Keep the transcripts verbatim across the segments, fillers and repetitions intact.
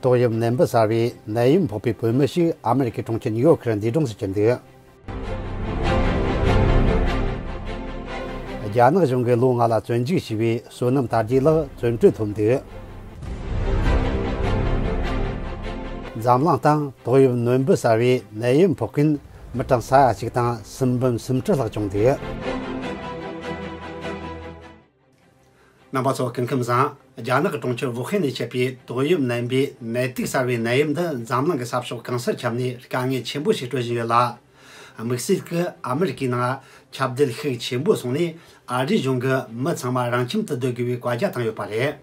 ཏོག་དབྱིབས་ནད་འབུ་གསར་བའི་ནད་ཡམས་ཕོག་པའི་བོད་མི་ཞིག་ཨ་མེ་རི་ཀའི་གྲོང་ཁྱེར་ནིའུ་ཡོག་གི་འདས་གྲོངས་སུ་གྱུར་འདུག་རྒྱ་ནག་གཞུང་གིས་ལོ་ལྔ་ལ་བཙོན་འཇུག་བྱས་པའི་བསོད་ནམས་དར་རྒྱས་ལགས་བཙོན་གྲོལ་ཐོབ་འདུག་འཛམ་གླིང་སྟེང་ཏོག་དབྱིབས་ནད་འབུ་གསར་བའི་ནད་ཡམས་ཕོག་མཁན་མི་གྲངས་ས་ཡ་གཅིག་དང་སུམ་འབུམ་སུམ་ཁྲི་ལྷག་བྱུང་འདུག་རྣམ་པ་ཚོ་སྐུ་ཁམས་བཟང་། རྒྱ་ནག་གི་གྲོང་ཁྱེར་ཝུ་ཧན་ནས་མཆེད་པའི་ཏོག་དབྱིབས་ནད་འབུའི་ནད་དུག་གསར་བའི་ནད་ཡམས་འདི་འཛམ་གླིང་གི་ས་ཕྱོགས་གང་སར་ཁྱབ་ནས་དཀའ་ངལ་ཆེན་པོ་ཞིག་སྤྲོད་བཞིན་ཡོད་ལ། དམིགས་བསལ་གྱིས་ཨ་མི་རི་ཀའི་ནང་ཁྱབ་གདལ་ཤུགས་ཆེན་པོ་སོང་ནས་ཨ་རིའི་གཞུང་གི་མི་ཚང་མ་རང་ཁྱིམ་དུ་སྡོད་དགོས་པའི་བཀའ་རྒྱ་བཏང་ཡོད་པ་རེད།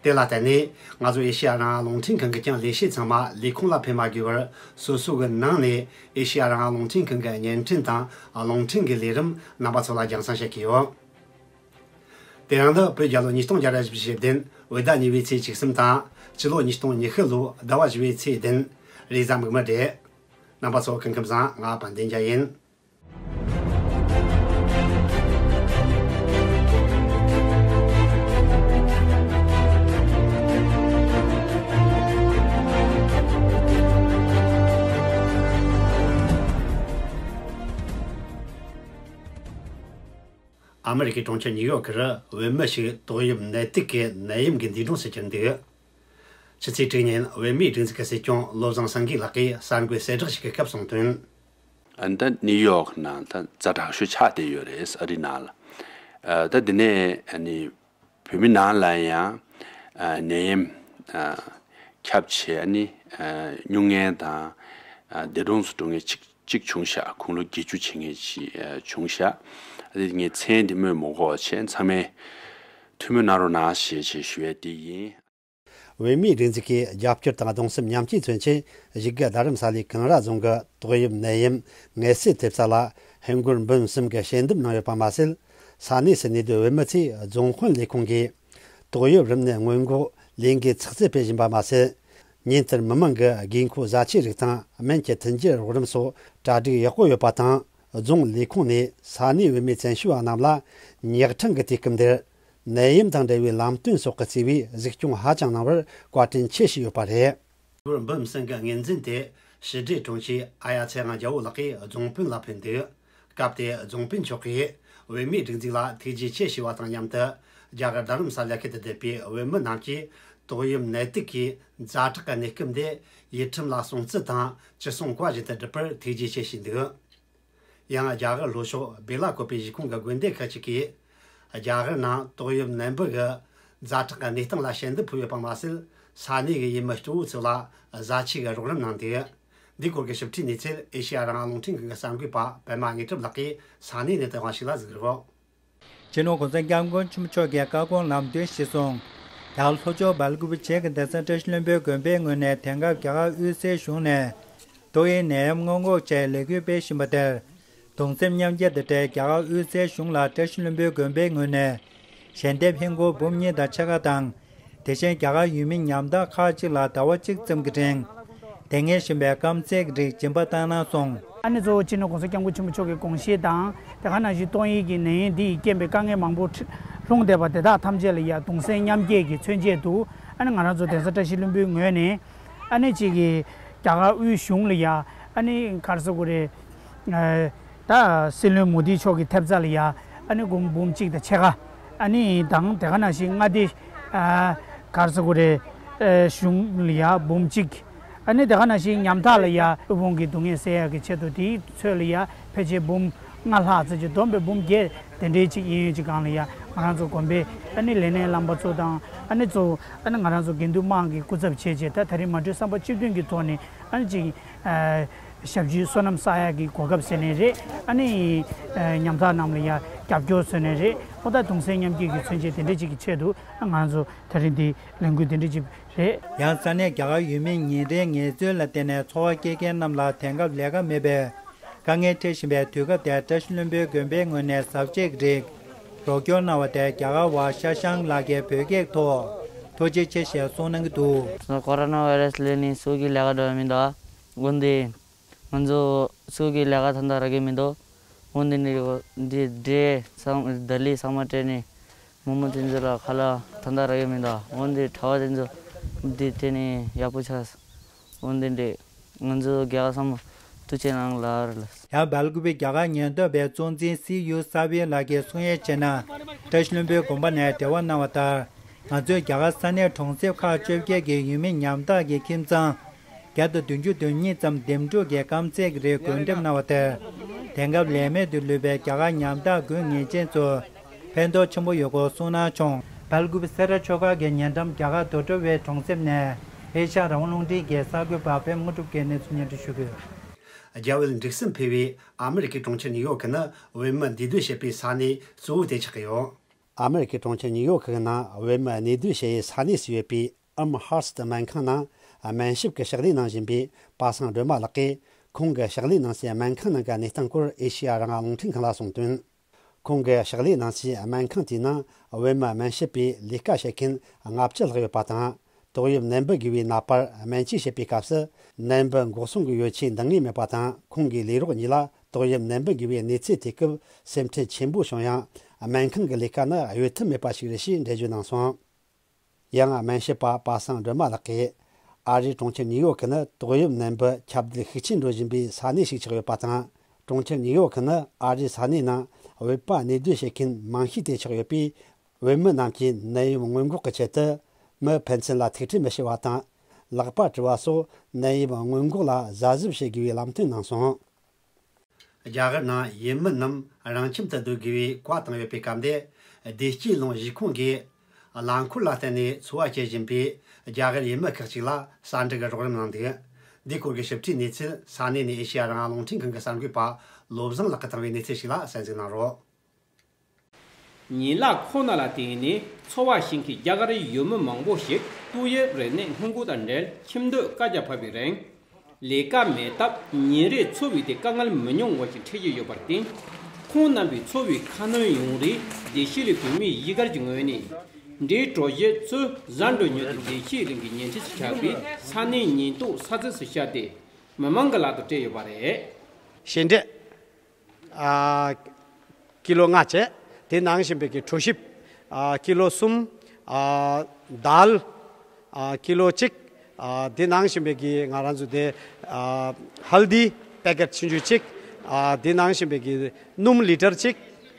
དེ་ལ་བརྟེན་ནས་ང་ཚོ་ཨེ་ཤེ་ཡ་རང་དབང་རླུང་འཕྲིན་ཁང་གིས་ཀྱང་ལས་བྱེད་ཚང་མ་ལས་ཁུངས་ལ་ཕེབས་མ་དགོས་པར་སོ་སོ་གི་ནང་ནས་ཨེ་ཤེ་ཡ་རང་དབང་རླུང་འཕྲིན་ཁང་གི་བརྙན་འཕྲིན་དང་རླུང་འཕྲིན་གྱི་ལས་རིམ་རྣམ་པ་ཚོ་ལ་རྒྱང་སྲིང་བྱེད་ཀྱི་ཡོད། དེ་རིང་ནི་བོད་རྒྱལ་ལོ་ཉིས་སྟོང་བརྒྱ་ར་བཞི་བཅུ་ཞེ་བདུན། བོད་ཟླ་གཉིས་པའི་ཚེས་བཅུ་གསུམ་དང་། སྤྱི་ལོ་ཉིས་སྟོང་ཉི་ཤུ་ལོའི་ཟླ་བ་བཞི་པའི་ཚེས་བདུན། རེས་གཟའ་མིག་དམར་རེད། རྣམ་པ་ཚོ་སྐུ་ཁམས་བཟང་། ང་དཔལ་ལྡན་རྒྱལ་ཡིན། ཨ་མི་རི་ཀའི་གྲོང་ཁྱེར་ནིའུ་ཡོག་གི་བོད་མི་ཞིག་ཏོག་དབྱིབས་ནད་དུག་གི་ནད་ཡམས་ཀྱི་འདས་གྲོངས་སུ་གྱུར་འདུག་ཕྱི་ཚེས་དྲུག་ཉིན་བོད་མིའི་སྒྲིག་འཛུགས་ཀྱི་སྲིད་སྐྱོང་བློ་བཟང་སེང་གེ་ལགས་ཀྱིས་གསར་འགོད་གསལ་བསྒྲགས་ཤིག་གི་སྐབས་གསུངས་དོན། ཨ་ནི་ད་ནིའུ་ཡོག་ནང་ད་ཛ་དྲག་ཤོས་ཆགས་བསྡད་ཡོད་རེད། ཨ་རི་ནང་ལ། ཨ་ད་འདི་ནས་ཨ་ནི་བོད་མི་ནང་ལ་ཡང་ཨ་ནད་ཡམས་ཨ་ཁྱབ་བྱས། ཨ་ནི་ཨ་སྨྱུང་མཁན་དང་ཨ་འདས་གྲོངས་སུ་འགྲོ་མཁན་གཅིག་གཅིག་བྱུང་ཤག་དགུང་ལོ་བརྒྱད་ཅུ་ཕྱིན་མཁན་ཅིག་ཨ་བྱུང་ཤག་ཨ་དེ་ངས་མཚན་དེ་སྨོས་མ་དགོས་པ་བྱས། ཚང་མས་ཐུགས་སྨོན་གནང་རོགས་གནང་ཞེས་ཞེས་ཞུ་ཡས་དེ་ཡིན། བོད་མིའི་སྒྲིག་འཛུགས་ཀྱི་རྒྱབ་སྐྱོར་དང་གདུང་སེམས་མཉམ་སྐྱེད་མཚོན་ཆེད། བཞུགས་སྒར་རྡ་རམ་ས་ལའི་ཀུན་ར་རྫོང་གི་ཏོག་དབྱིབས་ནད་ཡམས་ངལ་སེལ་ཐེབས་རྩ་ལ་ཧིན་སྒོར་འབུམ་གསུམ་གྱི་ཞལ་འདེབས་གནང་ཡོད་པ་མ་ཟད། ས་གནས་སུ་གནས་སྡོད་བོད་མི་ཚོས་རྫོང་དཔོན་ལས་ཁུངས་ཀྱིས་ཏོག་དབྱིབས་རིམས་ནད་སྔོན་འགོག་ལས་འགུལ་ཚགས་ཚུད་སྤེལ་བཞིན་པ་མ་ཟད། ཉིན་ལྟར་མི་མང་གི་དགོས་མཁོ་བཟའ་ཆས་རིགས་དང་སྨན་གྱི་མཐུན་རྐྱེན་རོགས་རམ་སོགས་གྲ་སྒྲིག་ཡག་པོ་ཡོད་པ་དང་། རྫོང་ལས་ཁུངས་ནས་ས་གནས་བོད་མིའི་བཙན་བྱོལ་བ་རྣམས་ལ་ཉག་ཕྲེང་གི་དུས་སྐབས་འདིར། ནད་ཡམས་དང་འབྲེལ་བའི་ལམ་སྟོན་སོགས་ཀྱི་བརྩེ་བའི་གཟིགས་སྐྱོང་ཧ་ཅང་གནང་བར་བཀའ་དྲིན་ཆེ་ཞུས་ཡོད་པ་རེད། སྒོར་འབུམ་གསུམ་གྱི་ངོས་འཛིན་དེ་ཕྱི་དྲིལ་དྲུང་ཆེ་ཨ་ཡ་ཚེ་དབང་རྒྱལ་པོ་ལགས་ཀྱིས་རྫོང་དཔོན་ལ་ཕུལ་འདུག་སྐབས་དེར་རྫོང་དཔོན་མཆོག་གིས་བོད་མིའི་སྒྲིག་འཛུགས་ལ་ཐུགས་རྗེ་ཆེ་ཞུ་བ་དང་མཉམ་དུ། རྒྱ་གར་རྡ་རམ་ས་ལ་ཁུལ་དུ་བསྡད་པའི་བོད་མི་རྣམས་ཀྱིས་ཏོག་དབྱིབས་ནད་དུག་གི་ཛ་དྲག་གི་གནས་སྐབས་འདིར་ཡུལ་ཁྲིམས་ལ་སྲུང་བརྩི་དང་ཅི་གསུང་བཀའ་བཞིན་དུ་སྒྲུབ་པར་ཐུགས་རྗེ་ཆེ་ཞུས་འདུག་ཡང་རྒྱ་གར་ལྷོ་ཕྱོགས་སྦེ་ལ་ཀོབ་པའི་གཞིས་ཁོངས་ཀྱི་དགོན་སྡེ་ཁག་ཅིག་གིས། རྒྱ་གར་ནང་ཏོག་དབྱིབས་ནད་འབུ་གི་ཛ་དྲག་གི་གནས་སྟངས་ལ་ཞལ་འདེབས་ཕུལ་ཡོད་པ་མ་ཟད། ས་གནས་ཀྱི་ཡུལ་མི་གཙོ་བོ་ཚོ་ལ་བཟའ་ཆས་ཀྱི་རོགས་རམ་གནང་འདུག་འདིའི་སྐོར་གྱི་ཞིབ་ཕྲའི་གནས་ཚུལ་ཨེ་ཤེ་ཡ་རང་དབང་རླུང་འཕྲིན་ཁང་གི་གསར་འགོད་པ་པད་མ་དངོས་གྲུབ་ལགས་ཀྱིས་ས་གནས་ནས་བཏང་བ་ཞིག་ལ་གཟིགས་རོགས། སྤྱི་ནོར་༸གོང་ས་༸སྐྱབས་མགོན་ཆེན་པོ་མཆོག་གི་བཀའ་དགོངས་ལམ་སྟོན་གཞིར་བཟུང་། རྒྱ་གར་ལྷོ་ཕྱོགས་སྦེལ་ཀོབ་བྱེས་ཀྱི་གདན་ས་བཀྲ་ཤིས་ལྷུན་པོའི་དགོན་པའི་ངོས་ནས་དེང་སྐབས་རྒྱ་གར་དབུས་སའི་གཞུང་ནས། ཏོག་དབྱིབས་ནད་ཡམས་སྔོན་འགོག་ཆེད་ལས་འགུལ་སྤེལ་བཞིན་པ་དེར། གདུང་སེམས་མཉམ་སྐྱེད་དང་འབྲེལ་རྒྱ་གར་དབུས་སའི་གཞུང་ལ་བཀྲ་ཤིས་ལྷུན་པོའི་དགོན་པའི་ངོས་ནས་ཞལ་འདེབས་ཧིན་སྒོར་འབུམ་གཉིས་དང་ཕྱེད་ཀ་དང་། དེ་བཞིན་རྒྱ་གར་ཡུལ་མི་ཉམ་ཐག་ཁག་ཅིག་ལ་ཟླ་བ་གཅིག་ཙམ་གྱི་རིང་ལྡང་ངེས་བཞིན་པའི་རྐང་རྩེད་ཀྱི་རིགས་སྦྱིན་པ་བཏང་གནང་སོང་། ཨ་ནི་གཙོ་བོ་སྤྱི་ནོར་༸གོང་ས་༸སྐྱབས་མགོན་ཆེན་པོ་མཆོག་གི་དགོངས་བཞེད་དང་། དེ་ག་ནང་བཞིན་ཏོག་དབྱིབས་ཀྱི་ནད་ཡམས་འདི་ཡིས་རྐྱེན་པས་དཀའ་ངལ་མང་པོ་ལྷུང་བསྡད་པ་དེ་དག་ཐམས་ཅད་ལ་ཡ་གདུང་སེམས་མཉམ་སྐྱེད་ཀྱི་མཚོན་ཆེད་དུ། ཨ་ནི་ང་རང་ཚོ་གདན་ས་བཀྲ་ཤིས་ལྷུན་པོའི་ངོས་ནས། ཨ་ནི་གཅིག་གིས་རྒྱ་གར་དབུས་གཞུང་ལ་ཡ། ཨ་ནི་ག་རེ་ཟེར་དགོས་རེད། ཨ་ད་སྲིད་བློན་མོ་དི་མཆོག་གི་ཐེབས་རྩ་ལ་ཡ། ཨ་ནི་སྒོར་འབུམ་གཅིག་དང་ཕྱེད་ཀ་ཨ་ནི་དང་དེ་ག་ནང་བཞིན་མངའ་སྡེ། ཨ་ག་རེ་ཟེར་དགོས་རེད། ཨ་གཞུང་ལ་ཡ་འབུམ་གཅིག་ཨ་ནི་དེ་ག་ནང་བཞིན་ཉམ་ཐག་ལ་ཡ་དབུལ་ཕོངས་ཀྱི་སྡུག་བསྔལ་སེལ་ཡག་གི་ཆེད་དུ་དེའི་ཚོད་ལ་ཡ་ཕལ་ཆེར་འབུམ་ལྔ་ལྷག་ཙམ་ཅིག་བསྡོམས་པས་འབུམ་བརྒྱད་དེ་འདྲའི་ཅིག་ཡིན་ཡོད་ཅིག་སྒང་ལ་ཡ། ང་རང་ཚོ་དགོན་པའི་ཨ་ནི་ལས་སྣེ་རྣམ་པ་ཚོ་དང་། ཨ་ནི་གཙོ་བོ་ཨ་ནི་ང་རང་ཚོ་དགེ་འདུན་དམངས་ཀྱི་སྐུ་ཚབ་བྱས་བྱས། ད་ད་རེས་མ་གྲོས་བསམ་པ་གཅིག་མཐུན་གྱི་ཐོག་ནས་ཨ་ནི་ཅིག་ཨ་ཞབས་ཞུའི་བསོད་ནམས་བསགས་ཡག་གི་གོ་སྐབས་ཟེར་ནའི་རེད། ཨ་ནི་ཨ་ཉམ་ཐག་རྣམས་ལ་ཡ་རྒྱབ་སྐྱོར་ཟེར་ནའི་རེད། ཨོ་ད་གདུང་སེམས་མཉམ་སྐྱེད་ཀྱི་མཚོན་བྱེད་དེ་འདྲ་ཅིག་གི་ཆེད་དུ་ཨ་ང་རང་ཚོ་ད་རེས་འདི་ལས་འགུལ་དེ་འདྲ་ཅིག་རེད། ཡང་ས་གནས་རྒྱ་གར་ཡུལ་མིས་ཉིན་རེའི་ངལ་རྩོལ་ལ་བརྟེན་ནས་འཚོ་བ་སྐྱེལ་མཁན་རྣམས་ལ་དེང་སྐབས་ལས་ཀ་མེད་པས་དཀའ་ངལ་འཕྲད་བཞིན་པའི་དུས་སྐབས་དེར་བཀྲ་ཤིས་ལྷུན་པོའི་དགོན་པའི་ངོས་ནས་བཟའ་བཅའ་གི་རིགས་རོགས་སྐྱོར་གནང་བ་དེར་རྒྱ་གར་བ་ཤ་ཤང་ལགས་ཀྱིས་བོད་སྐད་ཐོག་ཐུགས་རྗེ་ཆེ་ཞེས་གསུངས་གནང་གི་འདུག། ཀོ་རོ་ན་བྷའི་རས་ལས་ནི་སུ་གི་ལས་ཀ་འགྲོ་ཡ་མི་འདུག། འོན་ཏེ་ང་ཚོ་སུ་གི་ལས་ཀ་ཐོན་ཐང་རག་གི་མི་འདུག། འོན་ཏེ་འདི་འདི་འདྲའི་ཚང་ལྡི་ལི་ཚང་མ་སྤྲད་ནས་མི་མང་དེ་ཚོ་ལ་ཁ་ལག་ཐོན་ཐང་རག་གི་མི་འདུག། འོན་ཏེ་གྲྭ་བ་དེ་ཚོ་ འདི་དེ་ནི་ཡག་པོ་ཆགས། འོན་ཏེ་འདྲེ། ང་ཚོ་རྒྱ་གར་ཚང་མ་ཐུགས་རྗེ་གནང་ལགས་ལ། ཡང་སྦེལ་ཀུ་པེ་རྒྱ་གར་ཉེན་རྟོག་པའི་གཙོ་འཛིན་སི་ཡུ་ས་བྷི་ལགས་ཀྱིས་གསུང་ཡས་བྱས་ན། བཀྲ་ཤིས་ལྷུན་པོའི་དགོན་པ་ནས་འབྲེལ་བ་གནང་བ་ལྟར། ང་ཚོས་རྒྱ་གར་ས་གནས་གྲོང་གསེབ་ཁག་བཅོ་བརྒྱད་ཀྱི་ཡུལ་མི་ཉམ་ཐག་གི་ཁྱིམ་ཚང་བརྒྱ་དང་བདུན་ཅུ་དོན་གཉིས་ཙམ་འདེམས་སྒྲུག་གི་སྐམ་སའི་རིགས་བགོ་འགྲེམས་གནང་བ་དེར། དེང་སྐབས་ལས་མེད་དུ་ལུས་པའི་རྒྱ་གར་ཉམ་ཐག་དགོས་ངེས་ཅན་ཚོར་ཕན་ཐོགས་ཆེན་པོ་ཡོད་སྐོར་གསུངས་གནང་བྱུང་། སྦེལ་ཀུ་པེ་སེ་ར་ཆོས་སྒར་གྱི་ཉེ་འགྲམ་རྒྱ་གར་དོ་ཏྲོ་ཝེ་གྲོང་གསེབ་ནས་ཨེ་ཤ་ཡ་རང་དབང་རླུང་འཕྲིན་གྱི་གསར་འགོད་པ་པད་མ་དངོས་གྲུབ་ཀྱིས་གནས་ཚུལ་སྙན་སྒྲོན་ཞུ་གི་ཡོད། རྒྱ་བལ་འབྲུག་གསུམ་འཕེལ་བའི་ཨ་མེ་རི་ཁའི་གྲོང་ཁྱེར་ནིའུ་ཡོག་གི་ནི་བོད་མི་འདུས་སྡོད་བྱེད་པའི་ས་གནས་གཙོ་བོ་དེ་ཆགས་ཀྱི་ཡོད། ཨ་མེ་རི་ཁའི་གྲོང་ཁྱེར་ནིའུ་ཡོག་གི་ནང་བོད་མི་གནས་སྡོད་བྱེད་ཡུལ་ས་གནས་སུ་ཡོད་པའི་ཨམ་ཧར་སི་ཏི་སྨན་ཁང་ནང་སྨན་ཞབས་ཀྱི་ཕྱག་ལས་གནང་བཞིན་པའི་པ་སངས་སྒྲོལ་མ་ལགས་ཀྱིས། ཁོང་གི་ཕྱག་ལས་གནང་སའི་སྨན་ཁང་ནང་གི་གནས་སྟངས་སྐོར་ཨེ་ཤེ་ཡ་རང་དབང་རླུང་འཕྲིན་ཁང་ལ་གསུངས་དོན། ཁོང་གི་ཕྱག་ལས་གནང་སའི་སྨན་ཁང་དེའི་ནང་བོད་མི་སྨན་ཞབས་པའི་ལས་ཀ་བྱེད་མཁན་ལྔ་བཅུ་ལྷག་ཡོད་པ་དང་། ཏོག་དབྱིབས་ནད་འབུ་འགོས་པའི་ནད་པར་སྨན་བཅོས་བྱེད་པའི་སྐབས་སུ། ནད་འབུ་འགོག་སྲུང་གི་ཡོ་བྱད་འདང་ངེས་མེད་པ་དང་། ཁོང་གི་ལས་རོགས་གཉིས་ལ་ཏོག་དབྱིབས་ནད་འབུ་འགོས་པའི་གནས་ཚུལ་དེ་སྐབས་སེམས་ཁྲལ་ཆེན་པོ་བྱུང་ཡང་། སྨན་ཁང་གི་ལས་ཀ་ནི་གཡོལ་ཐབས་མེད་པ་ཞིག་རེད་ཞེས་འགྲེལ་བརྗོད་གནང་སོང་། ཡང་སྨན་ཞབས་པ་པ་སངས་སྒྲོལ་མ་ལགས་ཀྱིས། ཨ་རིའི་གྲོང་ཁྱེར་ནིའུ་ཡོག་གི་ནི་ཏོག་དབྱིབས་ནད་འབུ་ཁྱབ་གདལ་ཤུགས་ཆེན་འགྲོ་བཞིན་པའི་ས་གནས་ཤིག་ཆགས་ཡོད་པ་དང་། གྲོང་ཁྱེར་ནིའུ་ཡོག་གི་ནི་ཨ་རིའི་ས་གནས་ནང་བོད་པ་གནས་སྡོད་བྱེད་མཁན་མང་ཤོས་དེ་ཆགས་ཡོད་པས། བོད་མི་རྣམས་ཀྱིས་ནད་ཡམས་སྔོན་འགོག་གི་ཆེད་དུ། མི་ཕན་ཚུན་ལ་ཐུག་འཕྲད་མི་བྱེད་པ་དང་། ལག་པ་བཀྲུ་བ་སོགས་ནད་ཡམས་སྔོན་འགོག་ལ་གཟབ་གཟབ་བྱེད་དགོས་པའི་ལམ་སྟོན་གནང་སོང་། རྒྱ་གར་ནང་ཡུལ་མི་རྣམས་རང་ཁྱིམ་དུ་སྡོད་དགོས་པའི་བཀའ་བཏང་ཡོད་པའི་སྐབས་དེར། བདེ་སྐྱིད་གླིང་གཞིས་ཁོངས་ཀྱི་རླངས་འཁོར་ལ་བརྟེན་ནས་འཚོ་བ་སྐྱེལ་བཞིན་པའི་རྒྱ་གར་ཡུལ་མི་ཁག་ཅིག་ལ་ས་འབྲུ་གི་རོགས་རམ་གནང་འདུག། འདི་སྐོར་གྱི་ཞིབ་ཕྲའི་གནས་ཚུལ་ས་གནས་ནས་ཨེ་ཤེ་ཡ་རང་དབང་རླུང་འཕྲིན་ཁང་གི་གསར་འགོད་པ་བློ་བཟང་ལགས་ཀྱིས་བཏང་བའི་གནས་ཚུལ་ཞིག་ལ་གསན་གཟིགས་གནང་རོགས། ཉི་ལག་ཁོ་ན་ལ་བརྟེན་ནས་འཚོ་བ་སྐྱེལ་མཁན་རྒྱ་གར་ཡུལ་མི་མང་པོ་ཞིག་ཏོག་དབྱིབས་རིམས་ནད་སྔོན་འགོག་དང་འབྲེལ་ཁྱིམ་སྡོད་བཀའ་རྒྱ་ཕབ་པའི་རིང་། ལས་ཀ་མེད་སྟབས་ཉིན་རེའི་འཚོ་བའི་ཐད་དཀའ་ངལ་མི་ཉུང་བ་ཞིག་འཕྲད་ཀྱི་ཡོད་པར་བརྟེན། ཁོང་རྣམ་པའི་འཚོ་བའི་ཁ་སྣོན་ཡོང་རེའི་བདེ་སྐྱིད་གླིང་བོད་མིའི་གཞིས་སྒར་གྱི་ངོས་ནས། འབྲས་གྲོ་བཞི་ཚོས་ཟན་འགྲོ་ཉོས་ཏེ་བདེ་སྐྱིད་གླིང་གི་ཉེ་འཁྲིས་སུ་ཆགས་པའི་ས་གནས་ཉེན་རྟོག་ས་ཚིགས་སུ་བཅར་ཏེ། མི་མང་གི་ལག་ཏུ་སྤྲད་ཡོད་པ་རེད། ཞལ་འབྲས། ཨ། ཀི་ལོ་ལྔ་བྱས། དེ་ནང་བཞིན་པའི་གི་གྲོ་ཞིབ། ཨ། ཀི་ལོ་གསུམ། ཨ། དཱལ། ཨ། ཀི་ལོ་གཅིག། ཨ། དེ་ནང་བཞིན་པའི་གི་ང་རང་ཚོ་དེ། ཨ། ཧལ་དི་པེ་ཀེ་ཊི་ཆུང་ཆུང་གཅིག། ཨ། དེ་ནང་བཞིན་པའི་གི་སྣུམ་ལི་ཊར་གཅིག།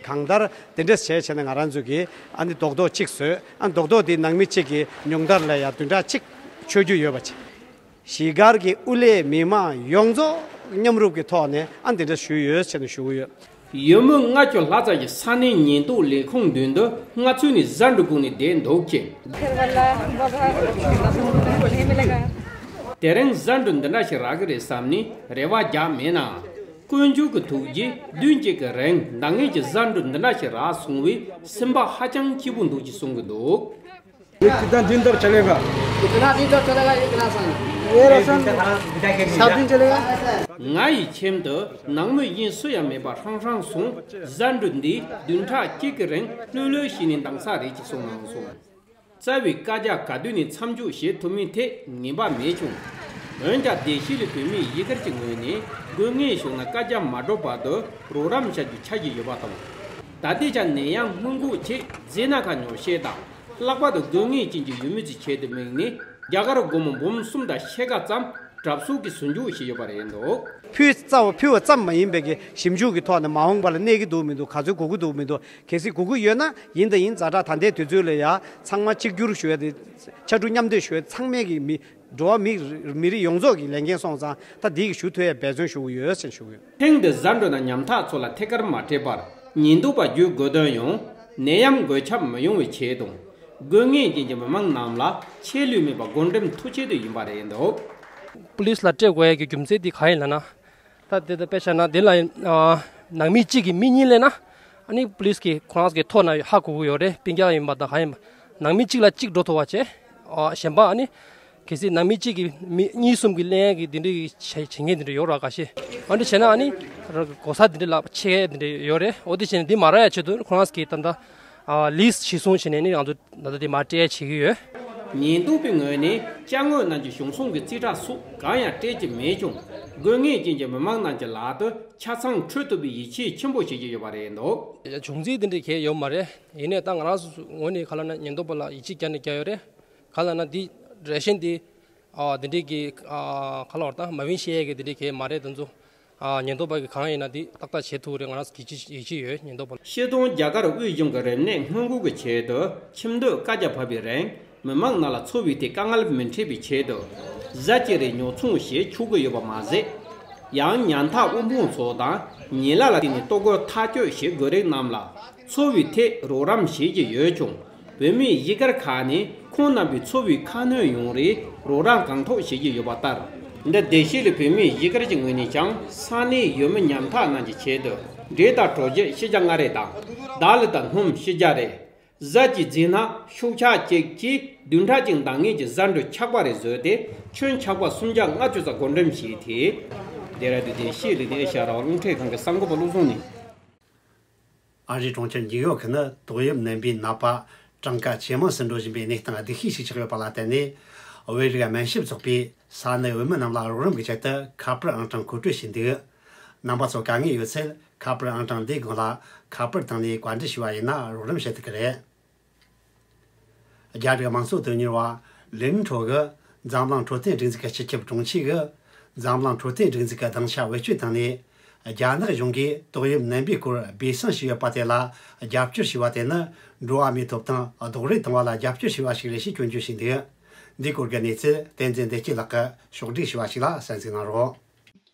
གང་ལྟར་དེ་འདྲས་བྱས་བྱས་ནས་ང་རང་ཚོ་གི་ཨ་ནི་རྡོག་རྡོག་གཅིག་བཟོས། ཨ། རྡོག་རྡོག་དེ་ནང་མི་གཅིག་གི་ཉུང་མཐར་ལ་ཡང་བདུན་ཕྲག་གཅིག་མཆོད་རྒྱུ་ཡོད་པ་བྱས། གཞིས་སྒར་གྱི་དབུ་ལས་མི་མང་ཡོངས་རྫོགས་མཉམ་རུབ་ཀྱི་ཐོག་ནས་ཨ་འདི་འདྲ་ཞུས་ཡོད་ཟེར་ནས་ཞུ་གི་ཡོད། ཡུལ་མི་ལྔ་བཅུ་ལྷག་ཙམ་གྱིས་ས་གནས་ཉེན་རྟོག་ལས་ཁུངས་མདུན་དུ་སྔ་ཚུད་ནས་ཟན་འགྲོ་སྒུག་ནས་བསྡད་འདུག་ཅེས། དེ་རིང་ཟན་འགྲོ་འདི་འདྲ་ཞིག་རག་གི་རེད་བསམ་ནས་རེ་བ་རྒྱག་མེད་ནའང་། དཀོན་མཆོག་གི་ཐུགས་རྗེས་བདུན་གཅིག་གི་རིང་འདང་ངེས་ཀྱི་ཟན་འགྲོ་འདི་འདྲ་ཞིག་རག་སོང་བས་སེམས་པ་ཧ་ཅང་སྐྱིད་པོ་འདུག་ཅེས་གསུང་གི་འདུག། ये कितना दिन तक चलेगा? कितना दिन तक चलेगा, ये कितना साल? ये राशन सात दिन चलेगा। ང་ཡི་ཁྱིམ་དུ་ནང་མི་གཞན་སུ་ཡང་མེད་པར་ཧྲང་ཧྲང་སོང་། ཟན་འགྲོ་འདི་བདུན་ཕྲག་གཅིག་གི་རིང་ལྷོད་ལྷོད་བྱས་ནས་འདང་ས་རེད་ཅེས་གསུངས་གནང་སོང་། རྩ་བའི་བཀའ་རྒྱ་ག་དུས་ནས་མཚམས་འཇོག་བྱེད་ཐུབ་མིན་ཐད་ངེས་པ་མེད་ཀྱང་། འོན་ཀྱང་བདེ་སྐྱིད་གླིང་བོད་མིའི་གཞིས་སྒར་གྱི་ངོས་ནས་དགོས་ངེས་བྱུང་ན་བཀའ་རྒྱ་མ་སྒྲོག་བར་དུ་རོགས་རམ་བྱ་རྒྱུ་ཆགས་ཀྱི་ཡོད་པ་དང་། ད་ལྟའི་ཆར་ནད་ཡམས་སྔོན་འགོག་ཆེད་རྫས་སྣ་ཁ་ཉོ་ཆེད་དང་། ལྷག་པར་དུ་དགོས་ངེས་ཅན་གྱི་ཡུལ་མི་ཚོའི་ཆེད་དུ་དམིགས་ནས་རྒྱ་གར་སྒོར་མོ་འབུམ་གསུམ་དང་ཕྱེད་ཀ་ཙམ་གྲབས་གསོག་གིས་ཟུར་འཇོག་བྱས་ཡོད་པ་རེད་འདུག། ཕུལ་རྩ་བ་ཕུལ་བ་ཙམ་མ་ཡིན་པའི་གི་ཞིབ་འཇུག་གི་ཐོག་ནས་མ་འོངས་པ་ལ་གནས་ཀྱི་འདུག་མི་འདུག། ག་ཚོད་དགོས་ཀྱི་འདུག་མི་འདུག། གལ་སྲིད་དགོས་ཀྱི་ཡོད་ན་ཡིན་དང་ཡིན་ཛ་དྲག་ད་ལྟའི་དུས་ཚོད་ལ་ཡ་ཚང་མ་གཅིག་གྱུར་ཞུ་ཡ་དེ་ཕྱར་གྲུ་མཉམ་འདེགས་ཞུ་ཡ་ཚང་མས་གི་མི་འགྲོ་བ་མི་མི་རིགས་ཡོངས་རྫོགས་ཀྱི་ལས་འགན་སོང་ཙང་ད་འདི་གི་ཞུ་ཐུབ་ཡ་འབད་བརྩོན་ཞུ་གི་ཡོད་ཟེར་ཞུ་གི་ཡོད། ཐེངས་འདིར་ཟན་འགྲོ་ནང་ཉམ་ཐག་ཚོ་ལ་ཐད་ཀར་མ་སྤྲད་པར་ཉེན་རྟོག་པ་བརྒྱུད་དགོས་དོན་ཡང་ནད་ཡམས་འགོས་ཁྱབ་མི་ཡོང་བའི་ཆེད་དང་། དགོས་ངེས་ཅན་གྱི་མི་མང་རྣམས་ལ་ཆད་ལུས་མེད་པར་བགོ་འགྲེམས་ཐུབ་ཆེད་དུ་ཡིན་པ་རེད་འདུག། པུ་ལིས་ལ་སྤྲད་དགོས་ཡ་གི་རྒྱུ་མཚན་དེ་གང་ཡིན་ལབ་ན། ད་དེ་ད་དཔེ་བཞག་ན་དེ་ལ་ཨ་ནང་མི་གཅིག་གིས་མི་གཉིས་གླེང་ན། ཨ་ནི་པུ་ལིས་ཀྱིས་ཁོ་རང་གི་ཐོག་ན་ཧ་གོ་གི་ཡོད་རེད། སྤུན་ཀྱག་ཡིན་པ་དང་གང་ཡིན་པ། ནང་མི་གཅིག་ལ་གཅིག་འགྲོ་ཐུབ་པ་བྱས། ཨ་གཞན་པ་ཨ་ནི་གལ་སྲིད་ནང་མི་གཅིག་གིས་མི་གཉིས་གསུམ་གྱིས་གླེང་ཡ་གི་དེ་འདྲའི་བྱེད་བྱེད་མཁན་དེ་འདྲ་ཡོད་རེད། ཁ་ཤས་ཨ་འདྲ་བྱས་ན་ཨ་ནི་གོ་ས་དེ་འདྲ་ལ་ཆད་ཡ་དེ་འདྲ་ཡོད་རེད། འོ་དེ་བྱས་ན་དེ་མ་རག་ཡ་ཆེད་དུ་ཁོ་རང་གིས་ད་ལྟ་ཨ་ལིས་གཞིར་བཟུང་བྱས་ནས་ནི་ང་ཚོ་ད་ལྟ་དེ་མར་སྤྲད་ཡ་བྱེད་ཀྱི་ཡོད། ཉེན་རྟོག་པའི་ངོས་ནས་ཅ་དངོས་རྣམས་ཀྱི་གཞུང་སྲུང་གི་རྩིས་ཁྲ་སོགས་གང་ཡང་སྤྲད་ཀྱི་མེད་ཀྱང་། དགོས་ངེས་ཅན་གྱི་མི་མང་རྣམས་ཀྱི་ལག་ཏུ་ཆ་ཚང་འཕྲོད་ཐུབ་པའི་ཡིད་ཆེས་ཆེན་པོ་བྱེད་ཀྱི་ཡོད་པ་རེད་འདུག། བྱུང་རྩིས་དེ་འདྲ་གང་ཡང་ཡོད་མ་རེད། ཡིན་ནའི་ད་ང་རང་ཚོ་ངོས་ནས་ག་ལབ་ན་ཉེན་རྟོག་པ་ལ་ཡིད་ཆེས་བརྒྱབ་ནས་བརྒྱབ་ཡོད་རེད། ག་ལབ་ན་འདི་ རེ་ཤན་འདི་ཨ་འདི་འདྲའི་གི་ཨ་ཁ་ལོར་དང་མ་བིན་ཤེས་ཡས་གི་འདི་འདྲའི་གི་མ་རེད། དེ་ཚོ་ཨ་ཉེན་རྟོག་པ་གི་གང་ཡིན་ན་འདི་ཏག་ཏག་བྱེད་ཐུབ་རེད། ང་རང་ཚོ་ཡིད་ཆེས་ཡིད་ཆེས་ཡོད། ཉེན་རྟོག་པ་ལ། སྤྱིར་བཏང་རྒྱ་གར་དབུས་གཞུང་གི་རིམས་ནད་སྔོན་འགོག་གི་ཆེད་དུ་ཁྱིམ་སྡོད་བཀའ་རྒྱ་ཕབ་པའི་རིང་མི་མང་ནང་ལ་འཚོ་བའི་ཐད་དཀའ་ངལ་མི་འཕྲད་པའི་ཆེད་དུ་གཟའ་བཅུ་རེའི་ཉོ་ཚོང་ཞིག་ཆོག་གི་ཡོད་པ་མ་ཟད། ཡང་ཉ་འཐག་དབུལ་ཕོངས་ཚོ་དང་ཉེ་ལག་ལ་བརྟེན་ནས་ལྟོ་གོས་ཐག་གཅོད་བྱེད་དགོས་རིགས་རྣམས་ལ་འཚོ་བའི་ཐད་རོགས་རམ་བྱེད་ཀྱི་ཡོད་ཀྱང་། བོད་མིའི་གཞིས་སྒར་ཁག་ནས་ཁོང་རྣམ་པའི་འཚོ་བའི་ཁ་སྣོན་ཡོང་རེའི་རོགས་རམ་གང་ཐུབ་བྱེད་ཀྱི་ཡོད་པ་ལྟར། འདི་བདེ་སྐྱིད་ལ་བོད་མིའི་གཞིས་སྒར་གྱི་ངོས་ནས་ཀྱང་ས་གནས་ཡུལ་མི་ཉམ་ཐག་རྣམས་ཀྱི་ཆེད་དུ་འབྲས་དང་གྲོ་རྒྱས་ཤིང་ལྕགས་མངར་རིལ་དང་དར་ལི་དང་སྣུམ་ཤིང་ལྕགས་རིལ། གཟའ་བཅུའི་རྫས་སྣ་ཤོག་ཆག་གཅིག་བཅས་བདུན་ཕྲག་གཅིག་འདང་ངེས་ཀྱི་གཟའ་འབྲུ་ཆག་པ་རེ་བཟོས་ཏེ་ཁྱོན་ཆག་པ་སུམ་བརྒྱ་ལྔ་བཅུ་ཙམ་བགོ་འགྲེམས་བྱས་ཏེ། ལྡེ་ར་ལྡུན་ཨེ་ཤ་ཡ་རང་དབང་རླུང་འཕྲིན་ཁང་གི་གསར་འགོད་པ་བློ་བཟང་ནས། ཨ་རིའི་གྲོང་ཁྱེར་ཉིའུ་ཡོག་གི་ནི་ཏོག་དབྱིབས་ནད་འབུའི་ནད་པ་གྲངས་ཀ་ཇེ་མང་ཟིན་འགྲོ་བཞིན་པའི་གནས་སྟངས་སྡུག་ཤོས་ཤིག་ཆགས་ཡོད་པ་ལ་བརྟེན་ནས། བོད་རིགས་སྨན་ཞབས་ཚོགས་པས་ས་གནས་བོད་མི་རྣམས་ལ་རོགས་རམ་གྱི་ཆེད་དུ་ཁ་པར་ཨང་གྲངས་མཁོ་སྤྲོད་བྱས་འདུག་རྣམ་པ་ཚོ་དཀའ་ངལ་ཡོད་ཚེ་ཁ་པར་ཨང་གྲངས་འདིའི་སྒང་ལ་ཁ་པར་བཏང་ནས་བཀའ་འདྲི་ཞུས་པ་ཡིན་ན་རོགས་རམ་བྱེད་ཐུབ་ཀྱི་རེད། རྒྱ་རིགས་དམངས་གཙོ་དོན་གཉེར་བ་ལིན་ཁྲོ་གིས་འཛམ་གླིང་འཕྲོད་བསྟེན་སྒྲིག་འཛུགས་ཀྱི་སྤྱི་ཁྱབ་དྲུང་ཆེ་གིས་འཛམ་གླིང་འཕྲོད་བསྟེན་སྒྲིག་འཛུགས་ཀྱི་སྡིངས་ཆ་བེད་སྤྱོད་བཏང་ནས། རྒྱ་ནག་གཞུང་གིས་ཏོག་དབྱིབས་ནད་འབུའི་སྐོར་སྦས་གསང་ཞུས་ཡོད་པ་དེ་ལ་རྒྱབ་སྐྱོར་ཞུས་པ་དེ་ནི་འགྲོ་བ་མིའི་ཐོབ་ཐང་རྡོག་རོལ་བཏང་བ་ལ་རྒྱབ་སྐྱོར་ཞུས་པ་ཞིག་རེད་ཞེས་སྐྱོན་བརྗོད་བྱས་འདུག་འདིའི་སྐོར་གྱི་གནས་ཚུལ་བསྟན་འཛིན་བདེ་སྐྱིད་ལགས་ཀྱིས་ཕྱོགས་སྒྲིག་ཞུས་པ་ཞིག་ལ་གསན་གཟིགས་གནང་རོགས།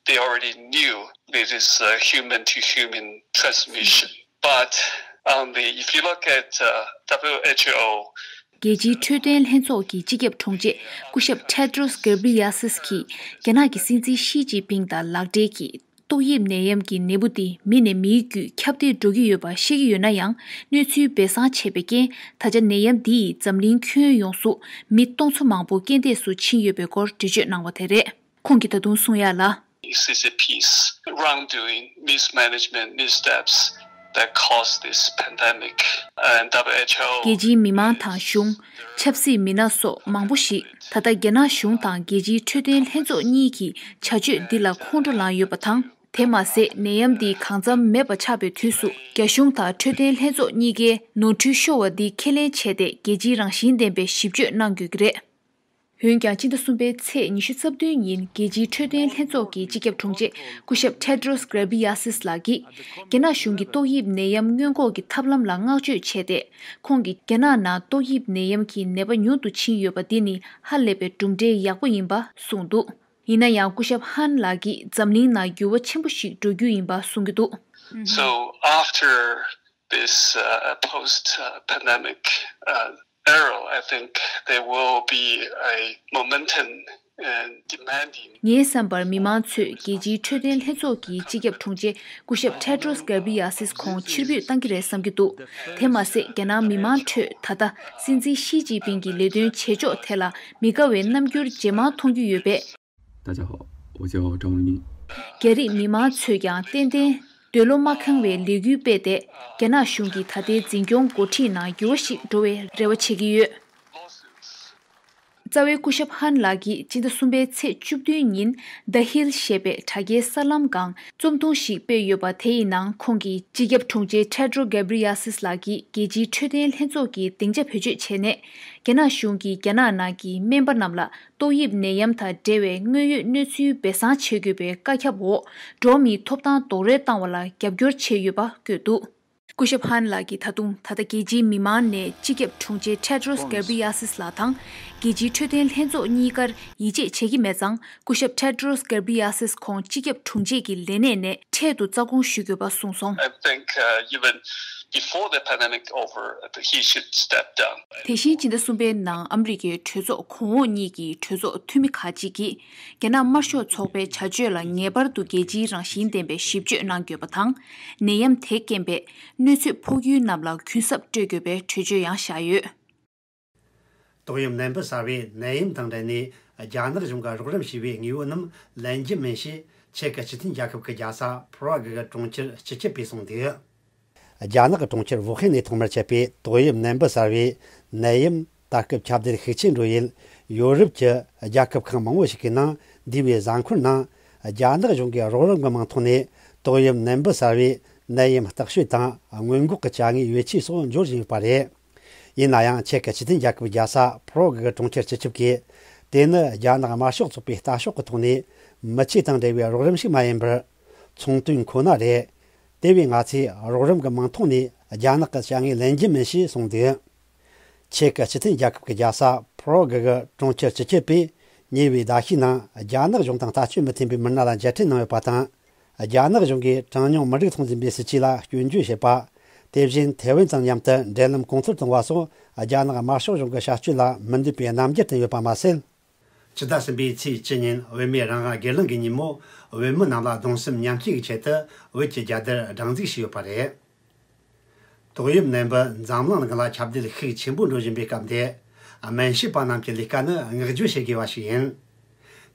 They already knew it is a human to human transmission. But only if you look at uh, W H O, རྒྱལ་སྤྱིའི་འཕྲོད་བསྟེན་ལྷན་ཚོགས་ཀྱི་སྤྱི་ཁྱབ་དྲུང་ཆེ་སྐུ་ཞབས་Tedros Ghebreyesus གིས་རྒྱ་ནག་གི་སྲིད་འཛིན་ཞི་ཅིན་ཕིང་དང་ལག་འབྲེལ་གྱིས་ཏོག་དབྱིབས་ནད་ཡམས་ཀྱི་ནད་འབུ་དེ་མི་ནས་མིའི་བརྒྱུད་ཁྱབ་གདལ་འགྲོ་གི་ཡོད་པ་ཤེས་ཀྱི་ཡོད་ན་ཡང་། གནས་ཚུལ་སྦས་གསང་བྱས་པའི་རྐྱེན་ད་ཆ་ནད་ཡམས་འདི་ཡིས་འཛམ་གླིང་ཁྱོན་ཡོངས་སུ་མི་སྟོང་ཚོ་མང་པོ་རྐྱེན་འདས་སུ་ཕྱིན་ཡོད་པའི་སྐོར་འགྲེལ་བརྗོད་གནང་བ་དེ་རེད། ཁོང་གིས་ད་དུང་གསུངས་ཡ་ལ། C C P's wrongdoing, mismanagement, missteps that caused this pandemic. And W H O རྒྱལ་སྤྱིའི་མི་མང་དང་གཞུང་། ཆབ་སྲིད་མི་སྣ་སོགས་མང་པོ་ཞིག་ད་ལྟ་རྒྱ་ནག་གཞུང་དང་རྒྱལ་སྤྱིའི་འཕྲོད་བསྟེན་ལྷན་ཚོགས་གཉིས་ཀྱི་བྱ་སྤྱོད་འདི་ལ་ཁོང་ཁྲོ་ལངས་ཡོད་པ་དང་། དེ་མ་ཟད་ནད་ཡམས་འདི་གང་འཚམ་མེད་པ་ཆགས་པའི་དུས་སུ་རྒྱ་གཞུང་དང་འཕྲོད་བསྟེན་ལྷན་ཚོགས་གཉིས་ཀས་ནོར་འཁྲུལ་ཤོར་བ་འདི་ཁས་ལེན་བྱས་ཏེ་རྒྱལ་སྤྱིའི་རང་བཞིན་ལྡན་པའི་ཞིབ་དཔྱོད་གནང་དགོས་ཀྱི་རེད། འོན་ཀྱང་སྤྱི་ཟླ་གསུམ་པའི་ཚེས་ཉི་ཤུ་རྩ་བདུན་ཉིན་རྒྱལ་སྤྱིའི་འཕྲོད་བསྟེན་ལྷན་ཚོགས་ཀྱི་སྤྱི་ཁྱབ་དྲུང་ཆེ་སྐུ་ཞབས་Tedros Ghebreyesus ལགས་ཀྱིས་རྒྱ་ནག་གཞུང་གིས་ཏོག་དབྱིབས་ནད་ཡམས་སྔོན་འགོག་གི་ཐབས་ལམ་ལ་བསྔགས་བརྗོད་བྱས་ཏེ། ཁོང་གིས་རྒྱ་ནག་ནང་ཏོག་དབྱིབས་ནད་ཡམས་ཀྱི་ནད་པ་ཉུང་དུ་ཕྱིན་ཡོད་པ་འདི་ནི་ཧ་ལས་པའི་གྲུབ་འབྲས་ཡག་པོ་ཡིན་པ་གསུངས་འདུག་ཡིན་ན་ཡང་སྐུ་ཞབས་ཧན་ལགས་ཀྱིས་འཛམ་གླིང་ནང་འགྱུར་བ་ཆེན་པོ་ཞིག་འགྲོ་རྒྱུ་ཡིན་པ་གསུང་གི་འདུག So after this uh, post uh, pandemic uh, era, I think there will be a momentum and demanding. ངའི་བསམ་པར་མི་མང་ཚོས་རྒྱལ་སྤྱིའི་འཕྲོད་བསྟེན་ལྷན་ཚོགས་ཀྱི་སྤྱི་ཁྱབ་དྲུང་ཆེ་སྐུ་ཞབས་Tedros Ghebreyesus ཁོང་ཕྱིར་འབུད་བཏང་གི་རེད་བསམ་གྱི་འདུག་དེ་མ་ཟད་རྒྱ་ནག་མི་མང་ཁྲོད་ད་ལྟ་སྲིད་འཛིན་ཞི་ཅིན་ཕིང་གི་ལས་དོན་བྱེད་ཕྱོགས་ཐད་ལ་མི་དགའ་བའི་རྣམ་འགྱུར་ཇེ་མང་མཐོང་རྒྱུ་ཡོད་པས། 大家好，我叫张文明。 རྒྱ་རིགས་མི་མང་ཚོས་ཀྱང་ཏན་ཏན་འདོད་བློ་མ་ཁེངས་པའི་ལས་འགུལ་སྤེལ་ཏེ། རྒྱ་ནག་གཞུང་གི་ད་ལྟའི་འཛིན་སྐྱོང་འགོ་ཁྲིད་ནང་འགྱུར་བ་ཞིག་འགྲོ་བའི་རེ་བ་བྱེད་ཀྱི་ཡོད། རྩ་བའི་སྐུ་ཞབས་ཧན་ལགས་ཀྱིས་སྤྱི་ཟླ་གསུམ་པའི་ཚེས་བཅུ་བདུན་ཉིན་The Hill ཞེས་པའི་དྲ་རྒྱའི་གསར་ལམ་སྒང་རྩོམ་ཐུང་ཞིག་སྤེལ་ཡོད་པ་དེ་ཡི་ནང་ཁོང་གིས་སྤྱི་ཁྱབ་དྲུང་ཆེ་Tedros Ghebreyesus ལགས་ཀྱིས་རྒྱལ་སྤྱིའི་འཕྲོད་བསྟེན་ལྷན་ཚོགས་ཀྱི་སྡིངས་ཆ་བེད་སྤྱོད་བྱས་ནས། རྒྱ་ནག་གཞུང་གིས་རྒྱ་ནག་ནང་གི་སྨན་པ་རྣམས་ལ་ཏོག་དབྱིབས་ནད་ཡམས་དང་འབྲེལ་བའི་དངོས་ཡོད་གནས་ཚུལ་སྦས་གསང་བྱེད་དགོས་པའི་བཀའ་ཁྱབ་འོག་འགྲོ་བ་མིའི་ཐོབ་ཐང་རྡོག་རོལ་བཏང་བ་ལ་རྒྱབ་སྐྱོར་བྱས་ཡོད་པ་བཀོད་འདུག་སྐུ་ཞབས་ཧན་ལགས་ཀྱིས་ད་དུང་ད་ལྟ་རྒྱལ་སྤྱིའི་མི་མང་ནས་སྤྱི་ཁྱབ་དྲུང་ཆེ་Tedros Ghebreyesus ལགས་དང་རྒྱལ་སྤྱིའི་འཕྲོད་བསྟེན་ལྷན་ཚོགས་གཉིས་ཀར་ཡིད་ཆེས་བྱེད་ཀྱི་མེད་ཙང་། སྐུ་ཞབས་Tedros Ghebreyesus ཁོང་སྤྱི་ཁྱབ་དྲུང་ཆེ་གི་ལས་གནས་ནས་འཕྲལ་དུ་རྩ་དགོངས་ཞུ་དགོས་པ་གསུངས་སོང་། I think uh, even before the pandemic over, he should step down. དེ་བཞིན་སྤྱི་ཟླ་གསུམ་པའི་ནང་ཨ་མི་རི་ཀའི་གྲོས་ཚོགས་གོང་འོག་གཉིས་ཀྱི་གྲོས་ཚོགས་འཐུས་མི་ཁག་ཅིག་གིས་རྒྱ་ནག་དམར་ཤོག་ཚོགས་པའི་བྱ་སྤྱོད་ལ་ངེས་པར་དུ་རྒྱལ་སྤྱིའི་རང་བཞིན་ལྡན་པའི་ཞིབ་དཔྱོད་གནང་དགོས་པ་དང་། ནད་ཡམས་དེ་རྐྱེན་པས་གནོད་འཚེ་ཕོག་ཡུལ་རྣམས་ལ་གུན་གསབ་སྤྲོད་དགོས་པའི་གྲོས་ཆོད་ཡང་བཞག་ཡོད། ཏོག་དབྱིབས་ནད་འབུ་གསར་བའི་ནད་ཡམས་དང་འབྲེལ་ནས་རྒྱ་ནག་གཞུང་གིས་རོགས་རམ་བྱས་པའི་དངོས་པོ་རྣམས་ལེན་རྒྱུ་མིན་ཞེས་ཆེ་ཁུ་སྤྱི་མཐུན་རྒྱལ་ཁབ་ཀྱི་རྒྱལ་ས་Prague གི་གྲོང་ཁྱེར་སྤྱི་ཁྱབ་པས་གསུངས་འདུག་རྒྱ་ནག་གི་གྲོང་ཁྱེར་ཝུ་ཧན་ནས་ཐོག་མར་མཆེད་པའི་ཏོག་དབྱིབས་ནད་འབུ་གསར་བའི་ནད་ཡམས་ད་སྐབས་ཁྱབ་གདལ་ཤུགས་ཆེན་འགྲོ་ཡུལ་ཡོ་རོབ་ཀྱི་རྒྱལ་ཁབ་ཁག་མང་བོ་ཞིག་གི་ནང་འདས་པའི་གཟའ་འཁོར་ནང་རྒྱ་ནག་གཞུང་གིས་རོགས་རམ་གྱི་མིང་ཐོག་ནས་ཏོག་དབྱིབས་ནད་འབུ་གསར་བའི་ནད་ཡམས་བརྟག་དཔྱད་དང་སྔོན་འགོག་གི་བྱ་དངོས་ཡོ་ཆས་སོགས་འབྱོར་བཞིན་ཡོད་པ་རེད། ཡིན་ན་ཡང་ཆེག་གི་སྤྱི་མཐུན་རྒྱལ་ཁབ་རྒྱལ་ས་པྲོ་གི་གྲོང་ཁྱེར་སྤྱི་ཁྱབ་ཀྱིས། དེ་ནི་རྒྱ་ནག་དམར་ཤོག་ཚོགས་པའི་ལྟ་ཕྱོགས་ཀྱི་ཐོག་ནས་མི་ཆོས་དང་འབྲེལ་བའི་རོགས་རམ་ཞིག་མ་ཡིན་པར། ཚོང་དོན་ཁོ་ན་རེད། དེ་བས་ང་ཚོས་རོགས་རམ་གྱི་མིང་ཐོག་ནས་རྒྱ་ནག་གི་བྱ་དངོས་ལེན་རྒྱུ་མིན་ཞེས་གསུངས་འདུག་ཆེག་གི་སྤྱི་མཐུན་རྒྱལ་ཁབ་ཀྱི་རྒྱལ་ས་པྲོ་གི་གི་གྲོང་ཁྱེར་སྤྱི་ཁྱབ་པས་ཉེ་བའི་ཟླ་ཤས་ནང་རྒྱ་ནག་གཞུང་དང་ལྟ་སྤྱོད་མི་མཐུན་པའི་མི་སྣ་ལ་མཇལ་འཕྲད་གནང་ཡོད་པ་དང་། རྒྱ་ནག་གཞུང་གིས་གྲངས་ཉུང་མི་རིགས་ཚོང་འཛིན་པའི་སྲིད་ཇུས་ལ་སྐྱོན་བརྗོད་བྱེད་པ། དེ་བཞིན་ཐེ་ཝན་དང་མཉམ་དུ་འབྲེལ་ལམ་གོང་མཐོར་གཏོང་བ་སོགས་རྒྱ་ནག་དམར་ཤོག་གཞུང་གི་བྱ་སྤྱོད་ལ་མི་འདོད་པའི་རྣམ་འགྱུར་བསྟན་ཡོད་པ་མ་ཟད། ཕྱི་ཟླ་གསུམ་པའི་ཚེས་བཅུ་ཉིན་བོད་མིའི་རང་དབང་སྒེར་ལངས་ཀྱི་ཉིན་མོ། བོད་མི་རྣམས་ལ་གདུང་སེམས་མཉམ་སྐྱེད་ཀྱི་ཆེད་དུ་བོད་ཀྱི་རྒྱལ་དར་སྒྲེང་འཛུགས་བྱས་ཡོད་པ་རེད། ཏོག་དབྱིབས་ནད་འབུ་འཛམ་གླིང་ནང་ལ་ཁྱབ་གདལ་ཤུགས་ཆེན་པོ་འགྲོ་བཞིན་པའི་སྐབས་འདིར། སྨན་ཞབས་པ་རྣམས་ཀྱི་ལས་ཀ་ནི་བསྔགས་བརྗོད་བྱེད་དགོས་པ་ཞིག་ཡིན།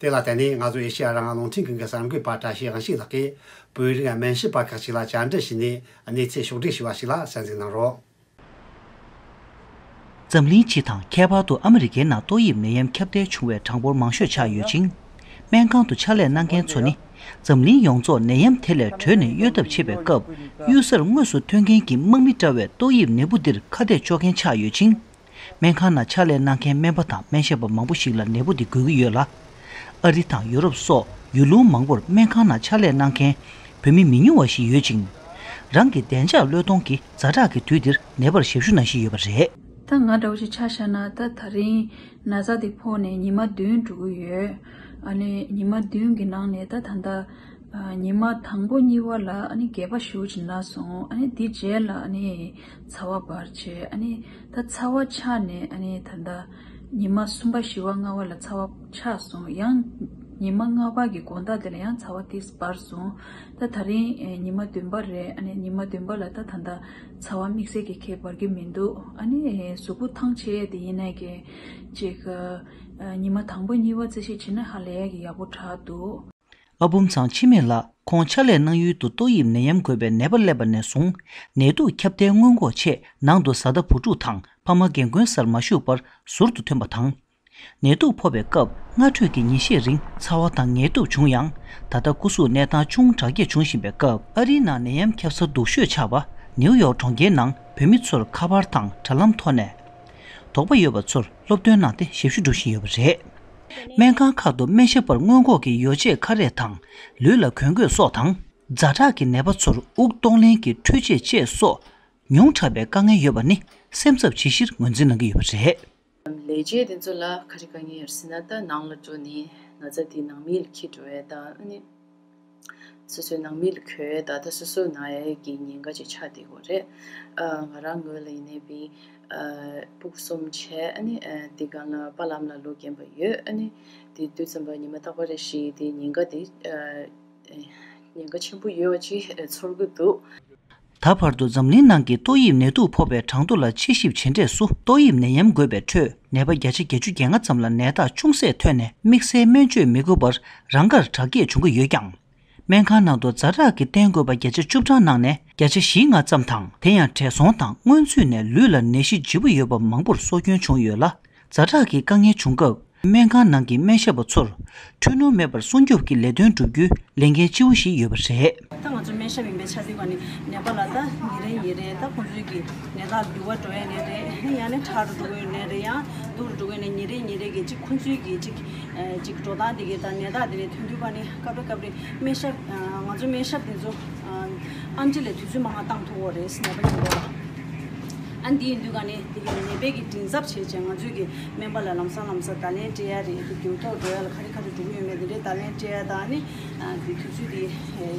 དེ་ལ་བརྟེན་ནས་ང་ཚོ་ཨེ་ཤེ་ཡ་རང་དབང་རླུང་འཕྲིན་ཁང་གི་གསར་འགོད་པ་བཀྲ་ཤིས་དབང་ཕྱུག་ལགས་ཀྱིས་བོད་རིགས་སྨན་ཞབས་པ་ཁག་ཅིག་ལ་བཅར་འདྲི་བྱས་ནས་གནས་ཚུལ་ཕྱོགས་བསྒྲིགས་ཞུས་པ་ཞིག་ལ་གསན་གཟིགས་གནང་རོགས། འཛམ་གླིང་སྤྱི་དང་ཁྱད་པར་དུ་ཨ་མི་རི་ཀའི་ནང་ཏོག་དབྱིབས་ནད་ཡམས་ཁྱབ་གདལ་བྱུང་བའི་གྲངས་འབོར་མང་ཤོས་ཆགས་ཡོད་ཅིང་། སྨན་ཁང་དུ་ཕྱག་ལས་གནང་མཁན་ཚོ་ནི། འཛམ་གླིང་ཡོངས་རྫོགས་ནད་ཡམས་དེ་ལས་གྲོལ་ནས་གཡོལ་ཐབས་བྱེད་པའི་སྐབས། གཡུལ་སར་དངོས་སུ་ཐོན་མཁན་གྱི་དམག་མི་འདྲ་བའི་ཏོག་དབྱིབས་ནད་འབུ་འདིར་ཁ་གཏད་གཅོག་མཁན་ཆགས་ཡོད་ཅིང་། སྨན་ཁང་ནང་ཕྱག་ལས་གནང་མཁན་སྨན་པ་དང་སྨན་ཞབས་པ་མང་པོ་ཞིག་ལ་ནད་འབུ་འདི་འགོས་ཀྱི་ཡོད་ལ། ཨ་རི་དང་ཡུ་རོབ་སོགས་ཡུལ་ལུང་མང་པོར་སྨན་ཁང་ནང་ཕྱག་ལས་གནང་མཁན་བོད་མི་མི་ཉུང་བ་ཞིག་ཡོད་ཅིང་། རང་གི་བདེ་འཇགས་བློས་གཏོང་གིས་ཛ་དྲག་གི་དུས་འདིར་ནད་པར་ཞབས་ཞུ་གནང་བཞིན་ཡོད་པ་རེད། ད་ང་འདྲ་བོ་ཞིག་ཆ་བཞག་ན་ད་ད་རིང་ན་ཚ་འདི་ཕོག་ནས་ཉི་མ་བདུན་འགྲོ་གི་ཡོད། ཨ་ནི་ཉི་མ་བདུན་གྱི་ནང་ནས་ད་ད་ལྟ་ཨ་ཉི་མ་དང་པོ་གཉིས་པ་ལ་ཨ་ནི་རྒྱས་པ་ཞེ་པོ་ཅིག་ན་སོང་། ཨ་ནི་དེ་རྗེས་ལ་ཨ་ནི་ཚ་བ་འབར་བྱས། ཨ་ནི་ད་ཚ་བ་ཆག་ནས་ཨ་ནི་ད་ལྟ་ཉི་མ་གསུམ་པ་བཞི་པ་ལྔ་པ་ལ་ཚ་བ་ཆག་སོང་། ཡང་ཉི་མ་ལྔ་པ་གི་དགོང་དག་དེ་ལ་ཡང་ཚ་བ་ཏོག་ཙམ་འབར་སོང་། ད་ད་རིང་ཨེ་ཉི་མ་བདུན་པ་རེད། ཨ་ནི་ཉི་མ་བདུན་པ་ལ་ད་ད་ལྟ་ཚ་བ་དམིགས་བསལ་གྱི་ཁྱད་པར་གྱི་མི་འདུག་ཨ་ནི་གཟུགས་པོ་ཐང་ཆད་ཡས་དེ་ཡིན་ནའི་གི་ཅིག་ཨ་ཉི་མ་དང་པོ་གཉིས་པ་རྩིས་ཞིབ་བྱས་ན་ཧ་ལས་ཡས་ཀྱི་ཡག་པོ་དྲག་འདུག་ཨ་བུམ་ཚང་འཆི་མེད་ལགས་ཁོང་ཕྱག་ལས་གནང་ཡུལ་དུ་ཏོག་དབྱིབས་ནད་ཡམས་འགོས་པའི་ནད་པ་སླེབས་པ་ནས་བཟུང་ནད་དུག་ཁྱབ་གདལ་སྔོན་འགོག་ཆེད་ནང་དུ་བཟའ་ཟླ་བུ་ཕྲུག་དང་ཕ་མ་རྒན་རྒོན་སར་མ་བཞུགས་པར་ཟུར་དུ་ཐོན་པ་དང་། ནད་དུག་ཕོག་པའི་སྐབས་སྔ་དྲོད་ཀྱི་ཉིན་ཤས་རིང་ཚ་བ་དང་ངལ་དུབ་བྱུང་ཡང་། ད་ལྟ་སྐུ་གཟུགས་གནས་སྟངས་ཅུང་དྲག་སྐྱེད་བྱུང་བཞིན་པའི་སྐབས། ཨ་རིའི་ནང་ནད་ཡམས་ཁྱབ་ས་སྡུག་ཤོས་ཆགས་པ་ནིའུ་ཡོག་གྲོང་ཁྱེར་ནང་བོད་མི་ཚོར་ཁ་པར་དང་དྲ་ལམ་ཐོག་ནས། དོགས་པ་ཡོད་པ་ཚོར་སློབ་སྟོན་གནང་སྟེ་ཞབས་ཞུ་སྒྲུབ་བཞིན་ཡོད་པ་རེད། སྨན་ཁང་ཁག་ཏུ་སྨན་ཞབས་པར་སྔོན་འགོག་གི་ཡོ་བྱད་ཁ་རས་དང་ལུས་ལ་གོན་གོས་སོགས་དང་། ཛ་དྲག་གི་ནད་པ་ཚོར་དབུགས་གཏོང་ལེན་གྱི་འཕྲུལ་ཆས་བཅས་སོགས་ཉུང་དྲགས་པའི་དཀའ་ངལ་ཡོད་པ་ནི་སེམས་འཚབ་བྱེད་གཞིར་ངོས་འཛིན་གནང་གི་ཡོད་པ་རེད། ལས་བྱེད་དེ་ཚོ་ལ་ག་རེ་དཀའ་ངལ་ཡོད་ཟེར་ན། ད་ནང་ལ་འགྲོ་ནས་ན་ཚ་དེ་ནང་མི་ལ་འཁྱེར་འགྲོ་ཡས་དང་། ཨ་ནི་སོ་སོའི་ནང་མི་ལ་འཁྱེར་ཡས་དང་། ད་སོ་སོ་ན་ཡས་ཀྱི་ཉེན་ཁ་ཅིག་ཆགས་བསྡད་ཀྱི་ཡོད་རེད། ཨ་ང་རང་ངོས་ལ་ཡིན་ནའི་བི་ཨ་ཕྲུ་གུ་གསུམ་བྱས། ཨ་ནི་ཨ་དེ་སྒང་ལ་པཱ་ལགས་ལ་ལོ་རྒན་པ་ཡོད། ཨ་ནི་དེ་དུས་ཙམ་པ་ཉི་མ་རྟག་པ་རེ་བཞིན་དེ་ཉེན་ཁ་དེ་ཨ་ཉེན་ཁ་ཆེན་པོ་ཡོད་པ་ཅིག་ཚོར་གྱི་འདུག་ད་བར་དུ་འཛམ་གླིང་ནང་གི་ཏོག་དབྱིབས་ནད་དུག་ཕོག་པའི་གྲངས་ཐོ་ལ་དཔྱད་ཞིབ་བྱེད་འབྲས་སུ། ཏོག་དབྱིབས་ནད་ཡམས་འགོས་པའི་ཁྲོད་ནད་པ་བརྒྱ་ཆ་བརྒྱད་ཅུ་གྱ་ལྔ་ཙམ་ལ་ནད་རྟགས་ཅུང་ཟད་ཐོན་ནས་དམིགས་བསལ་སྨན་བཅོས་མི་དགོས་པར་རང་དགར་དྲག་སྐྱེད་བྱུང་གི་ཡོད་ཀྱང་། སྨན་ཁང་ནང་དུ་ཛ་དྲག་གི་བསྟེན་དགོས་པ་བརྒྱ་ཆ་བཅུ་གྲངས་ནང་ནས་བརྒྱ་ཆ་བཞི་ལྔ་ཙམ་དང་། དེ་ཡང་བགྲེས་སོང་དང་སྔོན་ཚུད་ནས་ལུས་ལ་ནད་གཞི་ལྗིད་པོ་ཡོད་པ་མང་པོར་སྲོག་སྐྱོན་བྱུང་ཡོད་ལ། ཛ་དྲག་གི་དཀའ་ངལ་བྱུང་སྐབས། སྨན་ཁང་ནང་གི་སྨན་ཞབས་པ་ཚོར་འཁྲུལ་སྣང་མེད་པར་སྲུང་སྐྱོབ་ཀྱི་ལས་དོན་བསྒྲུབ་རྒྱུའི་ལས་འགན་ལྕི་བོ་ཞིག་ཡོད་པ་རེད། ད་ང་ཚོ་སྨན་ཞབས་ཡིན་པའི་ཆ་དེ་ག་ནས་ནད་པ་ལ་ད་ཉིན་རེ་ཉིན་རེ་ད་ཁོང་ཚོའི་གི་ནད་རྟགས་འགྱུར་བ་འགྲོ་ཡ་ནས་རེད། ཡང་ན་ཕྲ་རུ་འགྲོ་གི་ཡོད་ནས་རེད། ཡང་སྡུག་རུ་འགྲོ་གི་ཡོད་ནས་ཉིན་རེ་ཉིན་རེ་གི་ཅིག་ཁོང་ཚོའི་གི་ཅིག་ཅིག་འགྲོ་སྟངས་དེ་གི་ད་ནད་རྟགས་དེ་ནས་ཐོན་དུས་ག་ནས་སྐབས་རེ་སྐབས་རེ་སྨན་ཞབས་ང་ཚོ་སྨན་ཞབས་དེ་ཚོ་ཨམ་ཆི་ལ་དུས་ཚོད་མང་བ་བཏང་ཐུབ་ཀྱི་རེད། ནད་པ་ཉིན་རེ་ལ། ཨ་འདི་ཡིན་དུས་ག་ནས་དེ་གའི་ནད་པའི་གི་མགྲིན་ཚབ་བྱས་བྱས་ང་ཚོས་གི་སྨན་པ་ལ་ལམ་སང་ལམ་སང་བརྡ་ལན་སྤྲད་ཡ་རེད། དེ་འགྱུར་ལྡོག་འགྲོ་ཡ་ལ་ག་རེ་ག་རེ་འགྲོ་གི་ཡོད་མེད་དེ་འདྲའི་བརྡ་ལན་སྤྲད་ཡ་དང་། ཨ་ནི་དེ་དུས་ཚོད་དེ་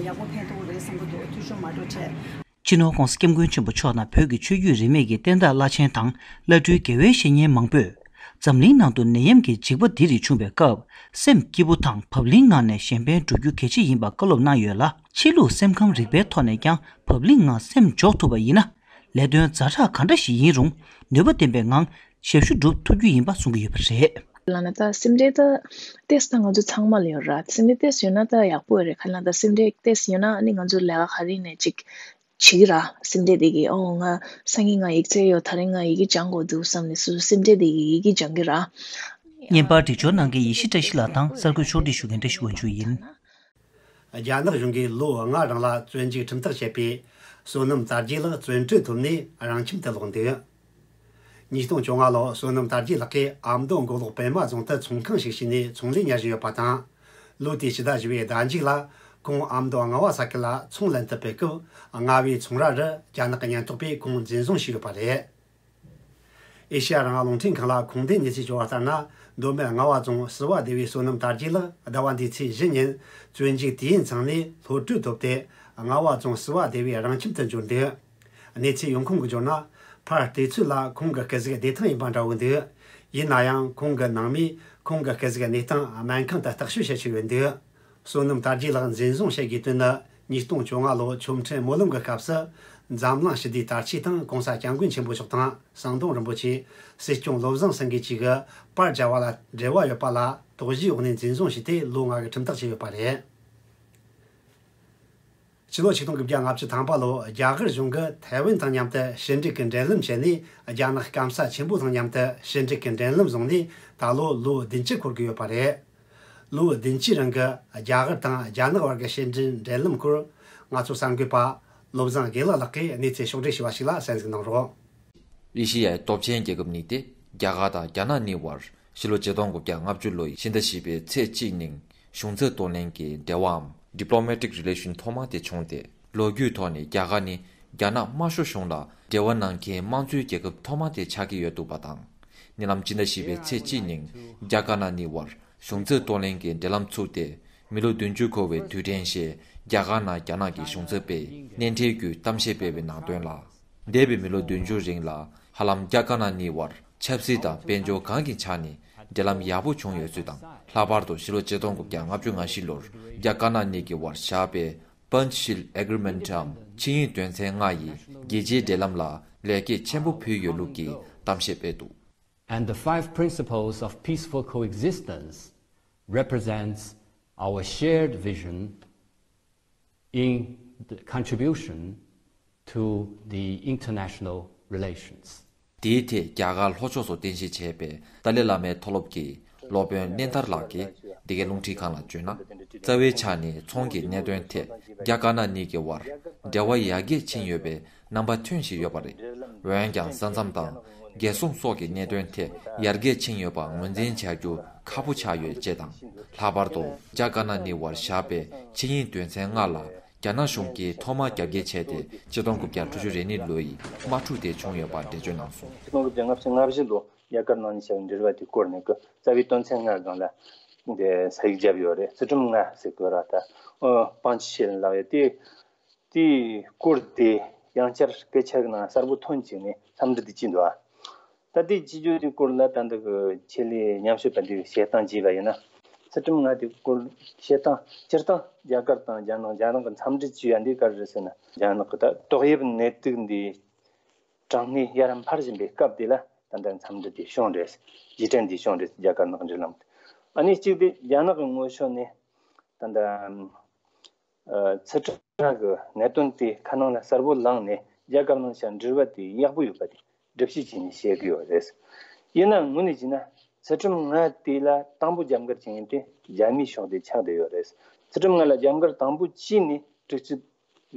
ཡག་པོ་འཕེན་ཐུབ་ཀྱི་རེད་བསམ་གྱི་འདུག་འཐུས་ཤོར་མ་འགྲོ་བྱས། སྤྱི་ནོར་༸གོང་ས་༸སྐྱབས་མགོན་ཆེན་པོ་མཆོག་དང་བོད་ཀྱི་ཆོས་བརྒྱུད་རིས་མེད་ཀྱི་བསྟན་བདག་བླ་ཆེན་དང་བླ་སྤྲུལ་དགེ་བའི་བཤེས་གཉེན་མང་པོས། འཛམ་གླིང་ནང་དུ་ནད་ཡམས་ཀྱི་འཇིགས་པ་འདི་རིགས་བྱུང་བའི་སྐབས། སེམས་སྐྱིད་པོ་དང་བབ་བརླིང་ངང་ནས་གཞན་ཕན་བསྒྲུབ་རྒྱུ་གལ་ཆེ་ཡིན་པ་བཀའ་སློབ་གནང་ཡོད་ལ། ཕྱི་ལུགས་སེམས་ཁམས་རིག་པའི་ཐོག་ནས་ཀྱང་བབ་བརླིང་ངང་སེམས་འཇོག་ཐུབ་པ་ཡིན་ན། ལས་དོན་ཛ་དྲག་ག་འདྲ་ཞིག་ཡིན་རུང་ནུས་པ་ལྡན་པའི་ངང་ཞབས་ཞུ་སྒྲུབ་ཐུབ་རྒྱུ་ཡིན་པ་གསུང་གི་ཡོད་པ་རེད། ལབ་ན་ད་སེམས་ཁྲལ་ད་ཏོག་ཙམ་ད་ང་ཚོ་ཚང་མ་ལ་ཡོད་ར། སེམས་ཁྲལ་ཏོག་ཙམ་ཡོད་ན་ད་ཡག་པོ་རེད། ག་ལབ་ན་ད་སེམས་ཁྲལ་ཏོག་ཙམ་ཡོད་ན་ཨ་ནི་ང་ཚོ་ལས་ཀ་ག་རེ་ནས་ཅིག་བྱེད་ཀྱི་ར། སེམས་ཁྲལ་དེ་གིས་ཨོ་ང་སང་ཉིན་ང་ཡིག་ཚད་ཡོད། དེ་རིང་ང་ཡི་གེ་སྦྱང་དགོས་འདུག་བསམ་ནས་སོ་སོ་སེམས་ཁྲལ་དེ་གིས་ཡི་གེ་སྦྱང་གི་ར། བརྙན་པར་སྒྲིག་སྦྱོར་གནང་མཁན་ཡེ་ཤེས་བཀྲ་ཤིས་ལགས་དང་གསར་འགོད་ཕྱོགས་སྒྲིག་ཞུ་མཁན་བཀྲ་ཤིས་དབང་ཕྱུག་ཡིན། རྒྱ་ནག་གཞུང་གིས་ལོ་ལྔ་རིང་ལ་བཙོན་འཇུག་ཁྲིམས་ཐག་བཅད་པའི་བསོད་ནམས་དར་རྒྱས་ལགས་བཙོན་གྲོལ་ཐོབ་ནས་རང་ཁྱིམ་དུ་ལོག་འདུག་ཉིས་སྟོང་བཅོ་ལྔ་ལོར་བསོད་ནམས་དར་རྒྱས་ལགས་ཀྱིས་ཨ་མདོ་མགོ་ལོག་པད་མ་རྫོང་དུ་ཚོང་ཁང་ཞིག་ཕྱེས་ནས་ཚོང་ལས་གཉེར་བཞིན་ཡོད་པ་དང་། ལོ་དེའི་ཕྱི་ཟླ་བཞི་པའི་ཟླ་མཇུག་ལ་ཁོང་ཨ་མདོ་རྔ་བ་ས་ཁུལ་ལ་ཚོང་ལེན་དུ་ཕེབས་སྐབས། རྔ་བའི་ཚོང་ར་རུ་རྒྱ་ནག་གི་ཉེན་རྟོག་པས་ཁོང་འཛིན་བཟུང་བྱས་ཡོད་པ་རེད། ཨེ་ཤེ་ཡ་རང་དབང་རླུང་འཕྲིན་ཁང་ལ་ཁུངས་ལྡན་གནས་ཚུལ་འབྱོར་བ་ལྟར་ན། མདོ་སྨད་རྔ་བ་རྫོང་བསིལ་བ་སྡེ་བའི་བསོད་ནམས་དར་རྒྱས་ལགས་ཟླ་བ་འདིའི་ཚེས་བཞི་ཉིན་བཙོན་འཇུག་དུས་ཡུན་ཚང་ནས་གློད་གྲོལ་ཐོབ་སྟེ། རྔ་བ་རྫོང་བསིལ་བ་སྡེ་བའི་རང་ཁྱིམ་དུ་འབྱོར་འདུག་གནས་ཚུལ་ཡོང་ཁུངས་ཀྱིས་བརྗོད་ན། ཕར་དུས་ཚོད་ལ་ཁོང་གི་སྐུ་གཟུགས་བདེ་ཐང་ཡིན་པ་འདྲ་བོ་འདུག་ཡིན་ན་ཡང་ཁོང་གི་ནང་མིས་ཁོང་གི་སྐུ་གཟུགས་གནས་སྟངས་སྨན་ཁང་དུ་བརྟག་དཔྱད་བྱེད་ཀྱི་ཡོད་འདུག་བསོད་ནམས་དར་རྒྱས་ལགས་འཛིན་བཟུང་བྱེད་དགོས་དོན་ནི། ཉིས་སྟོང་བཅོ་ལྔ་ལོར་ཆོ་འཕྲུལ་སྨོན་ལམ་གྱི་སྐབས་སུ། འཛམ་གླིང་ཞི་བདེའི་དར་ཆས་དང་གོང་ས་སྐྱབས་མགོན་ཆེན་པོ་མཆོག་དང་ཟམ་གདོང་རིན་པོ་ཆེ། སྲིད་སྐྱོང་བློ་བཟང་སེང་གེ་བཅས་ཀྱི་པར་སྦྱར་བ་ལ་འབྲེལ་བ་ཡོད་པ་ལ་དོགས་གཞིའི་འོག་ནས་འཛིན་བཟུང་བྱས་ཏེ་ལོ་ལྔ་གི་ཁྲིམས་ཐག་བཅད་ཡོད་པ་རེད། ཕྱི་ལོ་ཆིག་སྟོང་དགུ་བརྒྱ་ལྔ་བཅུ་ཐམ་པ་ལོར་རྒྱ་གར་གཞུང་གིས་ཐའེ་ཝན་དང་མཉམ་དུ་ཕྱི་འབྲེལ་གྱི་འབྲེལ་ལམ་བྱས་ནས། རྒྱ་ནག་སྐམ་ས་ཆེན་པོ་དང་མཉམ་དུ་ཕྱི་འབྲེལ་གྱི་འབྲེལ་ལམ་བཟུང་ནས་ད་ལོ་ལོ་བདུན་ཅུ་འཁོར་གྱི་ཡོད་པ་རེད། ལོ་བདུན་ཅུའི་རིང་གི་རྒྱ་གར་དང་རྒྱ་ནག་བར་གྱི་ཕྱི་འབྲེལ་འབྲེལ་ལམ་སྐོར། ང་ཚོའི་གསར་འགོད་པ་བློ་བཟང་དགེ་ལེགས་ལགས་ཀྱིས་གནས་ཚུལ་ཕྱོགས་བསྒྲིགས་ཞུས་པ་ཞིག་ལ་གསན་གཟིགས་གནང་རོགས། ཨེ་ཤེ་ཡའི་སྟོབས་ཆེན་རྒྱལ་ཁབ་གཉིས་ཏེ་རྒྱ་གར་དང་རྒྱ་ནག་གཉིས་བར་ཕྱི་ལོ་ཆིག་སྟོང་དགུ་བརྒྱ་ལྔ་བཅུ་ལོའི་ཕྱི་ཟླ་བཞི་པའི་ཚེས་གཅིག་ཉིན་གཞུང་ཚབ་གཏོང་ལེན་གྱི་འབྲེལ་བའམ་ཌི་པི་ལོ་མེ་ཊིག་རི་ལེ་ཤན་ཐོག་མ་དེ་བྱུང་སྟེ། ལོ་རྒྱུས་ཐོག་ནས་རྒྱ་གར་ནི་རྒྱ་ནག་དམར་ཤོག་གཞུང་ལ་འབྲེལ་བ་གནང་མཁན་དམངས་གཙོའི་རྒྱལ་ཁབ་ཐོག་མ་དེ་ཆགས་ཀྱི་ཡོད་འདུག་པ་དང་། ཉེ་ལམ་ཕྱི་ཟླ་བཞི་པའི་ཚེས་གཅིག་ཉིན་རྒྱ་དཀར་ནག་གཉིས་བར་གཞུང་ཚབ་གཏོང་ལེན་གྱི་འབྲེལ་ལམ་ཚུགས་ཏེ། མི་ལོ་བདུན་ཅུ་འཁོར་བའི་དུས་དྲན་ཞེས་རྒྱ་གར་ནང་རྒྱ་ནག་གི་གཞུང་ཚབ་པས་སྣེ་ཁྲིད་བརྒྱུད་གཏམ་བཤད་སྤེལ་བའི་ནང་དོན་ལ། འདས་པའི་མི་ལོ་བདུན་ཅུ་རིང་ལ་ཧ་ལམ་རྒྱ་དཀར་ནག་གཉིས་བར་ཆབ་སྲིད་དང་དཔལ་འབྱོར་གང་གི་ཆ་ནས་འབྲེལ་ལམ་ཡག་པོ་བྱུང་ཡོད་ཚུལ་དང་། ལྷག་པར་དུ་ཕྱི་ལོ་ཆིག་སྟོང་དགུ་བརྒྱ་ལྔ་བཅུ་ང་བཞི་ལོར་རྒྱ་དཀར་ནག་གཉིས་ཀྱི་བར་བཞག་པའི་Panchsheel Agreement འམ་ཆིངས་ཡིག་དོན་ཚན་ལྔ་ཡིས་རྒྱལ་སྤྱིའི་འབྲེལ་ལམ་ལ་ལེགས་སྐྱེས་ཆེན་པོ་ཕུལ་ཡོད་ལུགས་ཀྱི་གཏམ་བཤད་སྤེལ་འདུག And the five principles of peaceful coexistence represents our shared vision in the contribution to the international relations. དེའི་ཐད་རྒྱ་གར་ལྷོ་ཕྱོགས་སུ་རྟེན་གཞི་བྱས་པའི་ཏཱ་ལའི་བླ་མའི་མཐོ་སློབ་ཀྱི་སློབ་དཔོན་གནས་མཐར་ལགས་ཀྱིས་འདི་གའི་རླུང་འཕྲིན་ཁང་ལ་བརྗོད་ན། རྩ་བའི་ཆ་ནས་ཚོང་གི་གནད་དོན་ཐད་རྒྱ་དཀར་ནག་གཉིས་ཀྱི་བར་འབྲེལ་བ་ཡར་རྒྱས་ཕྱིན་ཡོད་པའི་རྣམ་པ་ཐོན་བཞིན་ཡོད་པ་རེད། འོན་ཀྱང་ས་མཚམས་དང་རྒྱལ་སྲུང་སོགས་ཀྱི་གནད་དོན་ཐད་ཡར་རྒྱས་ཕྱིན་ཡོད་པ་ངོས་འཛིན་བྱ་རྒྱུ་ཁག་པོ་ཆགས་ཡོད་ཅེས་དང་། ལྷག་པར་དུ་རྒྱ་དཀར་ནག་གཉིས་བར་བཞག་པའི་ཆིངས་ཡིག་དོན་ཚན་ལྔ་ལ་རྒྱ་ནག་གཞུང་གིས་ཐོག་མར་རྒྱབ་འགལ་བྱས་ཏེ། ཆིག་སྟོང་དགུ་བརྒྱ་དྲུག་ཅུ་རེ་གཉིས་ལོའི་དམག་འཁྲུག་དེ་བྱུང་ཡོད་པ་འགྲེལ་བརྗོད་གནང་སོང་། ཆིག་སྟོང་དགུ་བརྒྱ་ལྔ་བཅུ་ང་བཞི་ལོ་རྒྱ་དཀར་ནག་གཉིས་བྱ་བའི་འབྲེལ་བ་དེ་སྐོར་ནས་ཀྱི་རྩ་བའི་དོན་ཚན་ལྔ་སྒང་ལ་འདི་ས་ཡིག་བརྒྱབ་ཡོད་རེད། ཚུལ་ཁྲིམས་ལྔ་ཟེར་དགོས་ར། ད་ཨོ་Panchsheel ལབ་ཡོད་དེ། དེའི་སྐོར་དེ་ཡང་བསྐྱར་སྐད་ཆ་གི་ནང་གསལ་པོ་ཐོན་བྱས་ནས་འཚམས་འདྲི་དེ་བྱས་འདུག་ཨ། ད་ལྟའི་བྱེད་སྤྱོད་དེའི་སྐོར་ལ་ད་འདི་གི་ཆེད་ལས་ཉམས་ཞིབ་པ་འདི་གི་བཤད་སྟངས་བྱས་པ་ཡིན་ན། ཚུལ་ཁྲིམས་ལྔ་དེའི་སྐོར་བཤད་སྟངས་སྤྱིར་བཏང་རྒྱ་གར་དང་རྒྱ་ནག་རྒྱ་ནག་གི་འཚམས་འདྲི་བྱས་ཡ་འདི་ག་རེ་རེད་ཟེར་ན། རྒྱ་ནག་གི་ད་ཏོག་དབྱིབས་ནད་དུག་འདི་གྲངས་ངེས་ཡར་འཕར་བཞིན་པའི་སྐབས་དེ་ལ་ད་ལྟ་འཚམས་འདྲི་དེ་བྱུང་རེད། རྗེས་དྲན་དེ་བྱུང་རེད། རྒྱ་དཀར་ནག་འབྲེལ་ལམ་དེ། ཨ་ནི་གཅིག་དེ་རྒྱ་ནག་གི་ངོས་ཕྱོགས་ནས་ད་ལྟ། ཚུལ་ཁྲིམས་ཀྱི་གནད་དོན་དེ་ཁ་ནང་ལ་གསལ་པོ་ལངས་ནས་རྒྱ་དཀར་ནག་བྱ་འབྲེལ་བ་དེ་ཡག་པོ་ཡོད་པ་དེ་སྒྲུབ་བྱེད་བྱས་ནས་བཤད་ཀྱི་ཡོད་རེད། ཡིན་ནའང་དངོས་གནས་བྱས་ན་ཚུལ་ཁྲིམས་ལྔ་དེ་ལ་དང་པོ་རྒྱབ་འགལ་བྱེད་མཁན་དེ་རྒྱ་མིའི་ཕྱོགས་དེ་ཆགས་བསྡད་ཡོད་རེད། ཚུལ་ཁྲིམས་ལྔ་ལ་རྒྱབ་འགལ་དང་པོ་བྱས་ནས་དྲུག་ཅུ་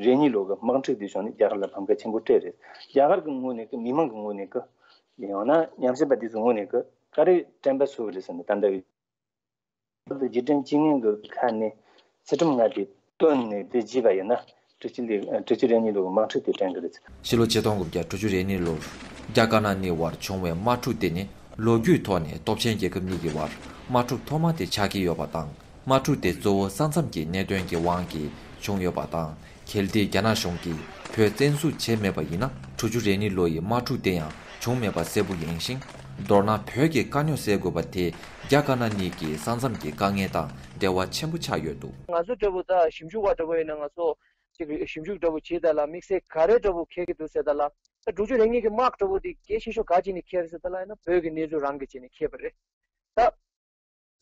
རེ་གཉིས་ལོ་གི་དམག་འཁྲུག་དེ་བྱུང་ནས་རྒྱ་གར་ལ་ཕམ་ཁ་ཆེན་པོ་སྤྲད་རེད། རྒྱ་གར་གྱི་ངོས་ནས་ཀྱི་མི་མང་གི་ངོས་ནས་ཀྱི་ཡང་ན་ཉམས་ཞིབ་པ་དེ་ཚོའི་ངོས་ནས་ཀྱི་ག་རེ་དྲན་པ་གསོ་གི་རེད་ཟེར་ན། ད་ལྟ་བའི། རྒྱུ་རྐྱེན་ཇི་སྙེད་འདུག་ཁ་ནས་ཚུལ་ཁྲིམས་ལྔ་དེ་བཏོན་ནས་དེ་བརྗེས་པ་ཡིན་ན་དྲུག་ཅུ་ལས་དྲུག་ཅུ་རེ་གཉིས་ལོའི་དམག་འཁྲུག་དེ་དྲན་གྱི་རེད། ཕྱི་ལོ་ཆིག་སྟོང་དགུ་བརྒྱ་དྲུག་ཅུ་རེ་གཉིས་ལོར་རྒྱ་དཀར་ནག་གཉིས་བར་བྱུང་བའི་དམག་འཁྲུག་དེ་ནི་ལོ་རྒྱུས་ཐོག་ནས་སྟོབས་ཆེན་རྒྱལ་ཁབ་གཉིས་ཀྱི་བར་དམག་འཁྲུག་ཐོག་མ་དེ་ཆགས་ཀྱི་ཡོད་པ་དང་། དམག་འཁྲུག་དེ་གཙོ་བོ་ས་མཚམས་ཀྱི་གནད་དོན་གྱི་དབང་གིས་བྱུང་ཡོད་པ་དང་། གལ་ཏེ་རྒྱ་ནག་གཞུང་གིས་བོད་བཙན་འཛུལ་བྱས་མེད་པ་ཡིན་ན། དྲུག་ཅུ་རེ་གཉིས་ལོ་ཡི་དམག་འཁྲུག་དེ་ཡང་བྱུང་མེད་པ་གསལ་པོ་ཡིན་ཞིང་། མདོར་ན་བོད་ཀྱི་དཀའ་རྙོག་སེལ་དགོས་པ་དེ་རྒྱ་དཀར་ནག་གཉིས་ཀྱི་ས་མཚམས་ཀྱི་དཀའ་ངལ་དང་འབྲེལ་བ་ཆེན་པོ་ཆགས་ཡོད་འདུག་ང་ཚོ་འདྲ་པོ་ད་ཞིབ་འཇུག་པ་འདྲ་པོ་ཡིན་ན་ང་ཚོ་ཅིག་ཞིབ་འཇུག་འདྲ་པོ་བྱེད་ད་ལ་དམིགས་བསལ་ག་རེ་འདྲ་པོ་འཁེལ་གྱི་འདུག་ཟེར་ད་ལ། ད་དྲུག་ཅུ་རེ་གཉིས་ཀྱི་དམག་འདྲ་པོ་དེ་གལ་ཆེ་ཤོས་ག་ཅིག་ནས་འཁེལ་ཟེར་ད་ལ་ཡིན་ན་བོད་ཀྱི་གནས་ཚུལ་རང་གི་ཆེད་ནས་འཁེལ་བ་རེད། ད།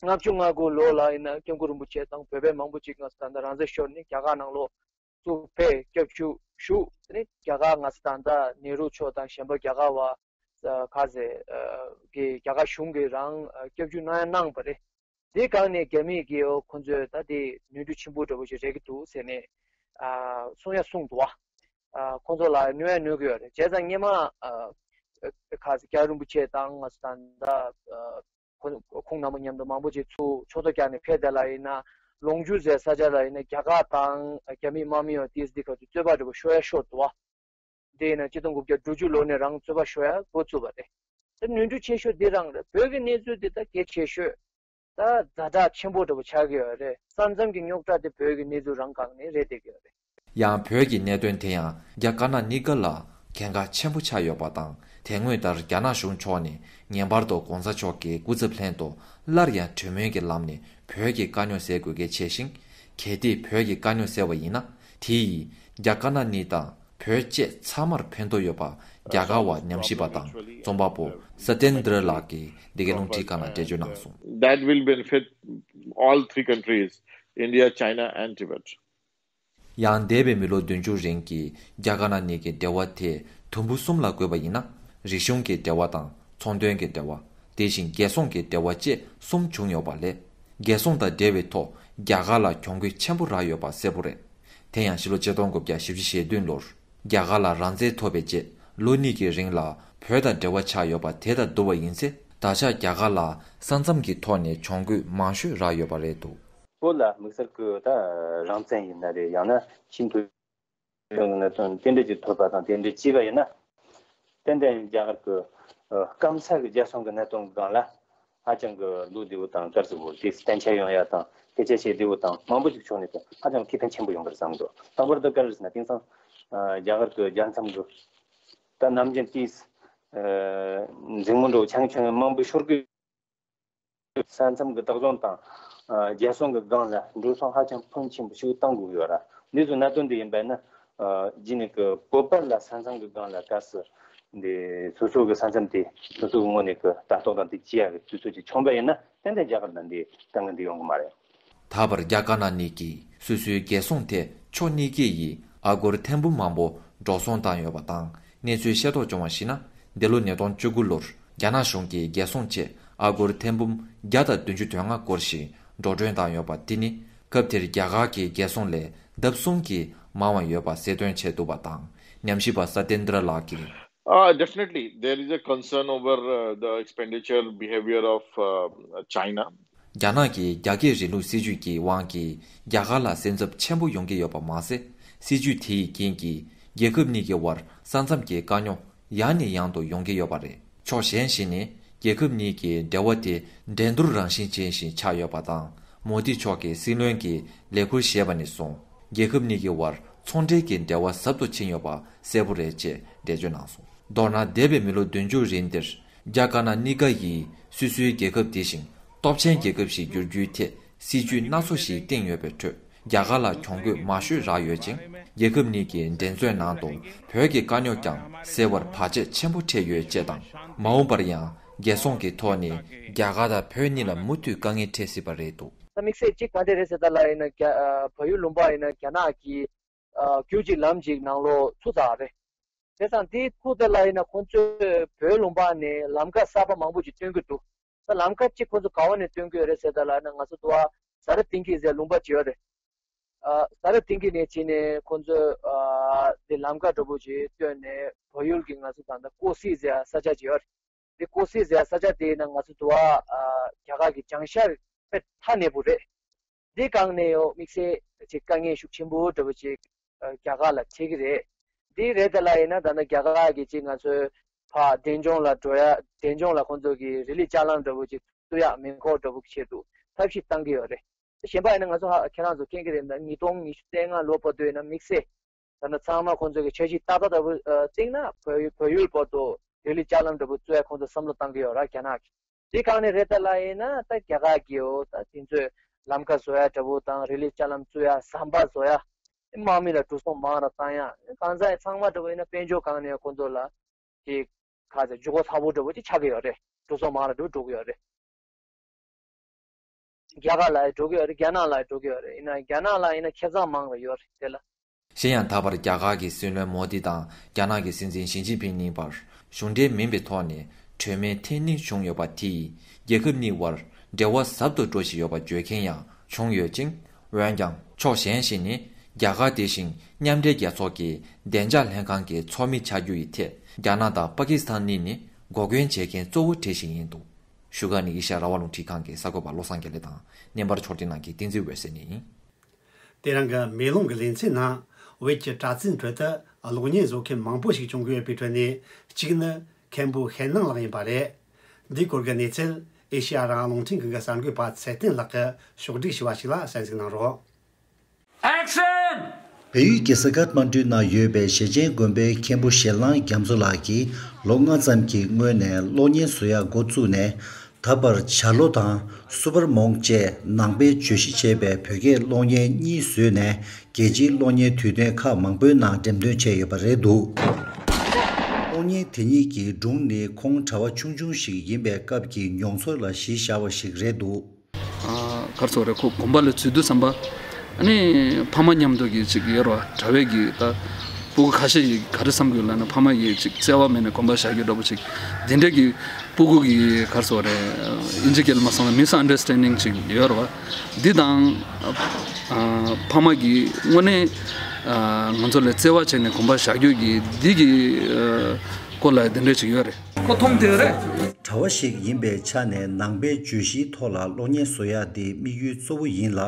ལྔ་བཅུ་ང་དགུ་ལོ་ལ་ཡིན་ན་སྐྱབས་མགོན་རིན་པོ་ཆེ་དང་བོད་པ་མང་པོ་ཅིག་ང་ཚོ་ད་ལྟ་རང་བཙན་ཤོར་ནས་རྒྱ་གར་ནང་ལོགས་སུ་ཕེབས་སྐྱབས་བཅོལ་ཞུ། དེ་ནས་རྒྱ་གར་ང་ཚོ་ད་ལྟ་ནེ་རུ་མཆོག་དང་གཞན་པ་རྒྱ་གར་བ་ཁ་ཟེ་གི་རྒྱ་གར་གཞུང་གིས་རང་སྐྱབས་བཅོལ་གནང་ཡ་གནང་བ་རེད། དེ་སྒང་ནས་རྒྱ་མི་གིས་ཁོ་ཚོས་ད་དེ་ནོར་འཁྲུལ་ཆེན་པོ་འདྲ་པོ་ཞིག་རེག་གི་འདུག་ཟེར་ནས་གསུང་ཡ་གསུངས་འདུག་བ། ཁོ་ཚོ་ལ་གནོད་ཡ་གནོད་གི་ཡོད་རེད། བྱས་ཙང་སྔས་མ། ཁ་སང་རྒྱལ་བ་རིན་པོ་ཆེ་དང་ང་ཚོ་ད་ལྟ་ཁོང་ཁོང་རྣམ་པ་མཉམ་དུ་མང་པོ་ཅིག་ཚུར་ཕྱོགས་གཏོགས་རྒྱག་ནས་ཕེབས་བསྡད་ལ་ཡིན་ན། ལོངས་སྤྱོད་ཟེར་ས་ཆ་ལ་ཡིན་ན་རྒྱ་གར་དང་རྒྱ་མི་དམག་མི་ཡང་ཏིས་འདི་ག་ཚོད་རྩོད་པ་འདྲ་པོ་ཤོར་ཡ་ཤོར་འདུག་བ། དེ་ཡིན་ན་ཆིག་སྟོང་དགུ་བརྒྱ་དྲུག་ཅུ་ལོ་ནས་རང་རྩོད་པ་ཤོར་ཡ་འགོ་བཙུགས་པ་རེད། དེ་ནོར་འཁྲུལ་ཆེ་ཤོས་འདི་རང་རེད། བོད་ཀྱི་གནས་ཚུལ་འདི་ད་གལ་ཆེ་ཤོས། ད་ཛ་དྲག་ཆེན་པོ་འདྲ་པོ་ཆགས་ཀྱི་ཡོད་རེད། ས་མཚམས་ཀྱི་རྙོག་དྲ་དེ་བོད་ཀྱི་གནས་ཚུལ་རང་སྒང་ནས་རེད་བསྡད་ཀྱི་ཡོད་རེད། ཡང་བོད་ཀྱི་གནད་དོན་དེ་ཡང་རྒྱ་དཀར་ནག་གཉིས་ཀ་ལ་གལ་འགངས་ཆེན་པོ་ཆགས་ཡོད་པ་དང་། དེ་སྔོན་ལྟར་རྒྱ་ནག་གཞུང་ཕྱོགས་ནས་ངེས་པར་དུ་གོང་ས་མཆོག་གི་སྐུ་ཚབ་ལྷན་དུ་སླར་ཡང་གྲོས་མོལ་གྱི་ལམ་ནས་བོད་ཀྱི་དཀའ་རྙོག་སེལ་དགོས་གལ་ཆེ་ཞིང་། གལ་ཏེ་བོད་ཀྱི་དཀའ་རྙོག་སེལ་བ་ཡིན་ན། དེ་ཡིས་རྒྱ་དཀར་ནག་གཉིས་དང་བོད་བཅས་ཚང་མར་ཕན་ཐོགས་ཡོད་པ་རྒྱ་གར་བ་ཉམས་ཞིབ་པ་དང་རྩོམ་པ་པོ་སཏེན་དྲ་ལགས་ཀྱིས་འདི་གའི་རླུང་འཕྲིན་ཁང་ལ་འགྲེལ་བརྗོད་གནང་སོང་། That will benefit all three countries, India, China and Tibet. ཡང་འདས་པའི་མི་ལོ་བདུན་ཅུ་རིང་གི་རྒྱ་དཀར་ནག་གཉིས་ཀྱི་འབྲེལ་བ་དེ་དུམ་བུ་གསུམ་ལ་བགོས་པ་ཡིན་ན། རིག་གཞུང་གི་འབྲེལ་བ་དང་ཚོང་དོན་གྱི་འབྲེལ་བ། དེ་བཞིན་རྒྱལ་སྲུང་གི་འབྲེལ་བ་བཅས་གསུམ་བྱུང་ཡོད་པ་ལས། རྒྱལ་སྲུང་དང་འབྲེལ་བའི་ཐོག་རྒྱ་གར་ལ་གྱོང་གུད་ཆེན་པོ་རག་ཡོད་པ་གསལ་པོ་རེད། དེ་ཡང་ཕྱི་ལོ་ཆིག་སྟོང་དགུ་བརྒྱ་བཞི་བཅུ་ཞེ་བདུན་ལོར་རྒྱ་གར་ལ་རང་བཙན་ཐོབ་པའི་རྗེས་ལོ་གཉིས་ཀྱི་རིང་ལ་བོད་དང་འབྲེལ་བ་ཆགས་ཡོད་པ་དེ་དང་བསྡུར་བ་ཡིན་ཚེ། ད་ཆ་རྒྱ་གར་ལ་ས་མཚམས་ཀྱི་ཐོག་ནས་གྱོང་གུད་མང་ཤོས་རག་ཡོད་པ་རེད་འདུག་བོད་ལ་དམིགས་བསལ་གྱི་ད་རང་བཙན་ཡིན་ན་རེད། ཡང་ན་ཆེས་མཐོའི་གནད་དོན་རྟེན་འབྲེལ་གྱི་ཐོབ་པ་དང་དེ་འདྲ་བྱས་པ་ཡིན་ན། ཏན་ཏན་རྒྱ་གར་གྱི་སྐམ་ས་གི་རྒྱལ་སྲུང་གི་གནད་དོན་སྒང་ལ་ཧ་ཅང་གི་ལོ་བདེ་བོ་དང་དཀར་གཟུགས་པོ་དེ་གཏན་འཁེལ་ཡོང་ཡ་དང་སྐད་ཆ་བཤད་བདེ་བོ་དང་མང་པོ་ཞིག་ཕྱོགས་ནས་ཀྱང་ཧ་ཅང་ཁེ་ཕན་ཆེན་པོ་ཡོང་གི་རེད་བསམ་འདུག་དང་པོར་ད་ག་རེ་ཟེར་ན་དེང་སང་རྒྱ་གར་གྱི་རྒྱལ་མཚམས་ཀྱི་ད་ནམ་རྒྱུན་དེའི་འཛིང་མོ་འགྲོ་ཆང་ཆུང་མང་པོ་ཤོར་གི་ས་མཚམས་ཀྱི་བདག་སྐྱོང་དང་། རྒྱལ་སྲུང་གི་སྒང་ལ་འགྲོ་སོང་ཧ་ཅང་ཕོན་ཆེན་པོ་ཞིག་བཏང་དགོས་ཡོད་ར། འདི་ཚོ་གནད་དོན་འདི་ཡིན་པ་ན། རྗེས་ནས་ཀྱི་བོད་པ་ལ་ས་མཚམས་ཀྱི་སྒང་ལ་གལ་སྲིད་འདི་སོ་སོ་གི་ས་མཚམས་དེ་སོ་སོ་གི་ངོས་ནས་ཀྱི་ལྟ་རྟོག་དང་དེ་བྱེད་ཡ་གི་དུས་ཚོད་ཅིག་བྱུང་པ་ཡིན་ན་ཏན་ཏན་རྒྱ་གར་ལ་འདི་དཀའ་ངལ་འདི་ཡོང་གི་མ་རེད། ད་བར་རྒྱ་དཀར་ནག་གཉིས་ཀྱིས་སོ་སོའི་རྒྱལ་སྲུང་ཐད་ཕྱོགས་གཉིས་ཀས་ཡིས་ཨ་སྒོར་ཐེར་འབུམ་མང་པོ་འགྲོ་སོང་བཏང་ཡོད་པ་དང་། གནས་ཚུལ་ཤེས་རྟོགས་བྱུང་བར་གཞིགས་ན། འདི་ལོ་ཉིས་སྟོང་བཅུ་དགུ་ལོར་རྒྱ་ནག་གཞུང་གིས་རྒྱལ་སྲུང་ཆེད་ཨ་སྒོར་ཐེར་འབུམ་བརྒྱ་དང་བདུན་ཅུ་དོན་ལྔ་སྐོར་ཞིག་འགྲོ་གྲོན་བཏང་ཡོད་པ་དེ་ནི་སྐབས་དེར་རྒྱ་གར་གྱི་རྒྱལ་སྲུང་ལས་ལྡབ་གསུམ་གྱིས་མང་བ་ཡོད་པ་གསལ་སྟོན་བྱས་འདུག་པ་དང་། ཉམས་ཞིབ་པ་སཏེན་དྲ་ལགས་ཀྱིས། Uh, definitely, there is a concern over uh, the expenditure behavior of uh, China. རྒྱ་ནག་གི་རྒྱ་སྐྱེད་རིང་ལུགས་སྲིད་ཇུས་ཀྱི་དབང་གིས་རྒྱ་གར་ལ་སེམས་འཚབ་ཆེན་པོ་ཡོང་གི་ཡོད་པ་མ་ཟད། སྲིད་ཇུས་དེ་ཡི་རྐྱེན་གྱིས་རྒྱལ་ཁབ་གཉིས་ཀྱི་བར་ས་མཚམས་ཀྱི་དཀའ་རྙོག་ཡང་ནས་ཡང་དུ་ཡོང་གི་ཡོད་པ་རེད། ཕྱོགས་གཞན་ཞིག་ནས་རྒྱལ་ཁབ་གཉིས་ཀྱི་འབྲེལ་བ་དེ་འགྲན་བསྡུར་རང་བཞིན་ཅན་ཞིག་ཆགས་ཡོད་པ་དང་། མོ་དི་མཆོག་གིས་སྲིད་བློན་གྱི་ལས་ཁུར་བཞེས་པ་ནས་བཟུང་རྒྱལ་ཁབ་གཉིས་ཀྱི་བར་ཚོང་འབྲེལ་གྱི་འབྲེལ་བ་ཟབ་ཏུ་ཕྱིན་ཡོད་པ་གསལ་པོ་རེད་ཅེས་འགྲེལ་བརྗོད་གནང་སོང་། མདོར་ན་འདས་པའི་མི་ལོ་བདུན་ཅུ་རིང་འདིར་རྒྱ་དཀར་ནག་གཉིས་ཀ་ཡིས་སོ་སོའི་རྒྱལ་ཁབ་དེ་བཞིན་སྟོབས་ཆེན་རྒྱལ་ཁབ་ཞིག་བསྒྱུར་རྒྱུའི་ཐད་སྲིད་ཇུས་སྣ་ཚོགས་ཤིག་བཏིང་ཡོད་པའི་ཁྲོད་རྒྱ་གར་ལ་གྱོང་གུད་མང་ཤོས་རག་ཡོད་ཅིང་། རྒྱལ་ཁབ་གཉིས་ཀྱི་འགྲན་རྩོད་ནང་དུ་བོད་ཀྱི་དཀའ་རྙོག་ཀྱང་སེལ་བར་བར་ཆད་ཆེན་པོ་འཕྲད་ཡོད་ཅེས་དང་། མ་འོངས་པར་ཡང་རྒྱལ་སྲུང་གི་ཐོག་ནས་རྒྱ་གར་དང་བོད་གཉིས་ལ་མུ་མཐུད་དཀའ་ངལ་འཕྲད་སྲིད་པ་རེད་འདུག་ད་དམིགས་བསལ་གཅིག་ག་འདྲ་རེད་ཟེར་ད་ལ་ཡིན་ན་རྒྱ་ཨ་བལ་ཡུལ་ལུང་པ་ཡིན་ན་རྒྱ་ནག་གིས་ཨ་རྒྱུད་གཅིག་ལམ་གཅིག་ནང་ལོགས་ཚུད་ཚར་རེད། བྱས་ཙང་དེའི་ཐོག་དེ་ལ་ཡིན་ན་ཁོང་ཚོས་བོད་ལུང་པ་ནས་ལམ་ཁ་གསར་པ་མང་པོ་ཅིག་སྟོན་གྱི་འདུག་ད་ལམ་ཁ་གཅིག་ཁོང་ཚོ་ག་བ་ནས་སྟོན་གྱི་ཡོད་རེད་ཟེར་ད་ལ་ཡིན་ན་ང་ཚོ་འདུག་ཨ་ཟ་ར་ཏིང་གི་ཟེར་ལུང་པ་ཅིག་ཡོད་རེད། ཨ་ཟ་ར་ཏིང་གི་ནས་ཕྱིན་ནས་ཁོང་ཚོས་ཨ་དེ་ལམ་ཁ་འདྲ་པོ་ཅིག་བཏོན་ནས་བལ་ཡུལ་གྱི་ང་ཚོ་ད་ལྟ་ཀོ་སི་ཟེར་ས་ཆ་ཅིག་ཡོད་རེད། དེ་ཀོ་སི་ཟེར་ས་ཆ་དེ་ཡིན་ན་ང་ཚོ་འདུག་ཨ་རྒྱ་གར་གྱི་བྱང་ཤར་དཔེ་མཐའ་གནས་པོ་རེད། འདི་སྒང་ནས་ཡང་དམིགས་བསལ་ཅིག་དཀའ་ངལ་ཤུགས་ཆེན་པོ་འདྲ་པོ་ཅིག་རྒྱ་གར་ལ་འཕྲད་ཀྱི་རེད། འདི་རེད་ད་ལ་ཡིན་ན་ད་ནི་རྒྱ་གར་གྱི་ཅིག་ང་ཚོའི་ཕར་འབྲས་ལྗོངས་ལ་འགྲོ་ཡ་འབྲས་ལྗོངས་ལ་ཁོང་ཚོ་གི་རི་ལི་ལྕགས་ལམ་འདྲ་པོ་ཅིག་བཙུགས་ཡ་མེ་འཁོར་འདྲ་པོ་གི་ཆེད་དུ་ཐབས་ཤེས་བཏང་གི་ཡོད་རེད། གཞན་པ་ཡིན་ན་ང་ཚོ་ཧ་ཁྱེད་རང་ཚོ་མཁྱེན་གྱི་རེད་ད་ཉིས་སྟོང་ཉི་ཤུ་རྩ་ལྔ་ལོ་བར་དུ་ཡིན་ན་དམིགས་བསལ། ད་ནི་ཚང་མ་ཁོང་ཚོ་གི་འཆར་གཞི་ཏག་ཏག་ལྟ་བུ་བརྩིས་ན་བལ་ཡུལ་བལ་ཡུལ་བར་དུ་རི་ལི་ལྕགས་ལམ་འདྲ་པོ་བཙུགས་ཡ་ཁོང་ཚོ་བསམ་བློ་བཏང་གི་ཡོད་ར་རྒྱ་ནག་གི་དེ་གང་ནས་རེད་ད་ལ་ཡིན་ན་ད་རྒྱ་གར་གི་འོ་ད་དེ་ཚོས་ལམ་ཁ་བཟོ་ཡ་འདྲ་པོ་དང་རི་ལི་ལྕགས་ལམ་བཙུགས་ཡ་ཟམ་པ་བཟོ་ཡ་དམག་མི་ལ་འགྲོ་སོང་མང་ར་བཏང་ཡ་གང་ཟག་ཚང་མ་འདྲ་པོ་ཡིན་ན་དཔལ་འབྱོར་གང་ནས་ཁོང་ཚོ་ལ་དེ་ག་ཚོད་འཇུག་སྒོ་ཚ་པོ་འདྲ་པོ་དེ་ཆགས་ཀྱི་ཡོད་རེད། འགྲོ་སོང་མང་ར་འགྲོ་འགྲོ་གི་ཡོད་རེད། རྒྱ་གར་ལ་ཡང་འགྲོ་གི་ཡོད་རེད། རྒྱ་ནག་ལ་ཡང་འགྲོ་གི་ཡོད་རེད། ཡིན་ན་རྒྱ་ནག་ལ་ཡིན་ན་ཁེ་བཟང་མང་ར་ཡོད་རེད་དེ་ལ། གཞན་ཡང་ད་བར་རྒྱ་གར་གྱི་སྲིད་བློན་མོ་དི་དང་རྒྱ་ནག་གི་སྲིད་འཛིན་ཞི་ཅིན་ཕིང་གཉིས་བར་གཞུང་འབྲེལ་མིན་པའི་ཐོག་ནས་གྲོས་མོལ་ཐེངས་གཉིས་བྱུང་ཡོད་པ་དེ་ཡིས་རྒྱལ་ཁབ་གཉིས་བར་འབྲེལ་བ་ཟབ་ཏུ་འགྲོ་བཞིན་ཡོད་པ་བརྗོད་མཁན་ཡང་བྱུང་ཡོད་ཅིང་། འོན་ཀྱང་ཕྱོགས་གཞན་ཞིག་ནས་ རྒྱ་གར་དེ་བཞིན་མཉམ་འབྲེལ་རྒྱལ་ཚོགས་ཀྱི་བདེ་འཇགས་ལྷན་ཁང་གི་ཚོགས་མི་ཆགས་རྒྱུ་ཡི་ཐད་རྒྱ་ནག་དང་པ་ཀི་སི་ཐན་གཉིས་ནི་འགོག་རྒོལ་བྱེད་མཁན་གཙོ་བོ་གྲས་ཤིག་ཡིན་འདུག་བཞུགས་སྒར་ནས་ཨེ་ཤ་ཡ་རང་དབང་རླུང་འཕྲིན་ཁང་གི་གསར་འགོད་པ་བློ་བཟང་དགེ་ལེགས་དང་། བརྙན་པར་ཕྱོགས་སྒྲིག་གནང་མཁན་བསྟན་འཛིན་འོད་ཟེར་གཉིས་ཡིན། དེ་རིང་གི་མེ་ལོང་གི་ལེ་ཚན་ནང་བོད་ཀྱི་དྲ་ཚིགས་ཁྲོད་དུ་གློག་བརྙན་བཟོ་མཁན་མང་པོ་ཞིག་བྱུང་གི་ཡོད་པའི་ཁྲོད་ནས་གཅིག་ནི་མཁན་པོ་ཤེད་ནང་ལགས་ཡིན་པ་རེད། འདིའི་སྐོར་གྱི་གནས་ཚུལ་ཨེ་ཤེ་ཡ་རང་དབང་རླུང་འཕྲིན་ཁང་གི་གསར་འགོད་པ་ཚེ་བརྟན་ལགས་ཀྱིས་ཕྱོགས་སྒྲིག་ཞུས་པ་ཞིག་ལ་གསན་གཟིགས་གནང་རོགས། Action! བལ་ཡུལ་རྒྱལ་ས་ཀཐ་མན་གྲུའི་ནང་ཡོད་པའི་ཞེ་ཆེན་དགོན་པའི་མཁན་པོ་ཞལ་སྣང་རྒྱ་མཚོ་ལགས་ཀྱིས་ལོ་ལྔ་ཙམ་གྱི་སྔོན་ནས་གློག་བརྙན་བཟོ་ཡག་འགོ་བཙུགས་ནས། ད་བར་ཇ་ལོ་དང་སུ་པར་མོང་བཅས་ནང་པའི་བརྗོད་གཞི་བྱས་པའི་བོད་སྐད་གློག་བརྙན་གཉིས་བཟོས་ནས། རྒྱལ་སྤྱིའི་གློག་བརྙན་དུས་སྟོན་ཁག་མང་པོའི་ནང་འགྲེམས་སྟོན་བྱས་ཡོད་པ་རེད་འདུག་གློག་བརྙན་དེ་གཉིས་ཀྱི་སྒྲུང་ནི་ཁོང་གྲྭ་བ་ཆུང་ཆུང་ཞིག་ཡིན་པའི་སྐབས་ཀྱི་མྱོང་ཚོར་ལ་གཞི་བཞག་པ་ཞིག་རེད་འདུག་ཨ། ག་རེ་ཟེར་དགོས་རེད། ཁོ་དགོན་པ་ལ་འཛུལ་དུས་ཙམ་པ། ཨ་ནི་ཕ་མ་མཉམ་དུ་གི་ཅིག་ཡོད་རེད་བ། གྲྭ་བའི་གི་ད་སྤུ་གུ་ཁ་ཤས་ཀྱིས་ག་རེ་བསམ་གི་ཡོད་ལབ་ན། ཕ་མ་གིས་ཅིག་བརྩེ་བ་མེད་ནས་དགོན་པ་བཞག་རྒྱུ་འདྲ་པོ་ཅིག་འདི་འདྲ་གི་སྤུ་གུ་གི་ག་རེ་ཟེར་དགོས་རེད། ཨིན་ཇི་སྐད་ལ་མ་སོང་ན་མིས་ཨན་ཌར་སི་ཊེན་ཌིང་ཅིག་ཡོད་རེད་བ། འདི་དང་། ཨ། ཕ་མ་གིས་དངོས་གནས། ཨ། ང་ཚོ་ལ་བརྩེ་བ་བྱས་ནས་དགོན་པ་བཞག་རྒྱུ་གི་འདི་གི། ཨ། སྐོར་ལ་འདི་འདྲ་ཅིག་ཡོད་རེད། ཁོ་མཐོང་དེ་རེད། གྲྭ་བ་ཞིག་ཡིན་པའི་ཆ་ནས་ནང་པའི་བརྗོད་གཞིའི་ཐོག་ལ་གློག་བརྙན་བཟོ་ཡག་འདི་དམིགས་ཡུལ་གཙོ་བོ་ཡིན་ལ།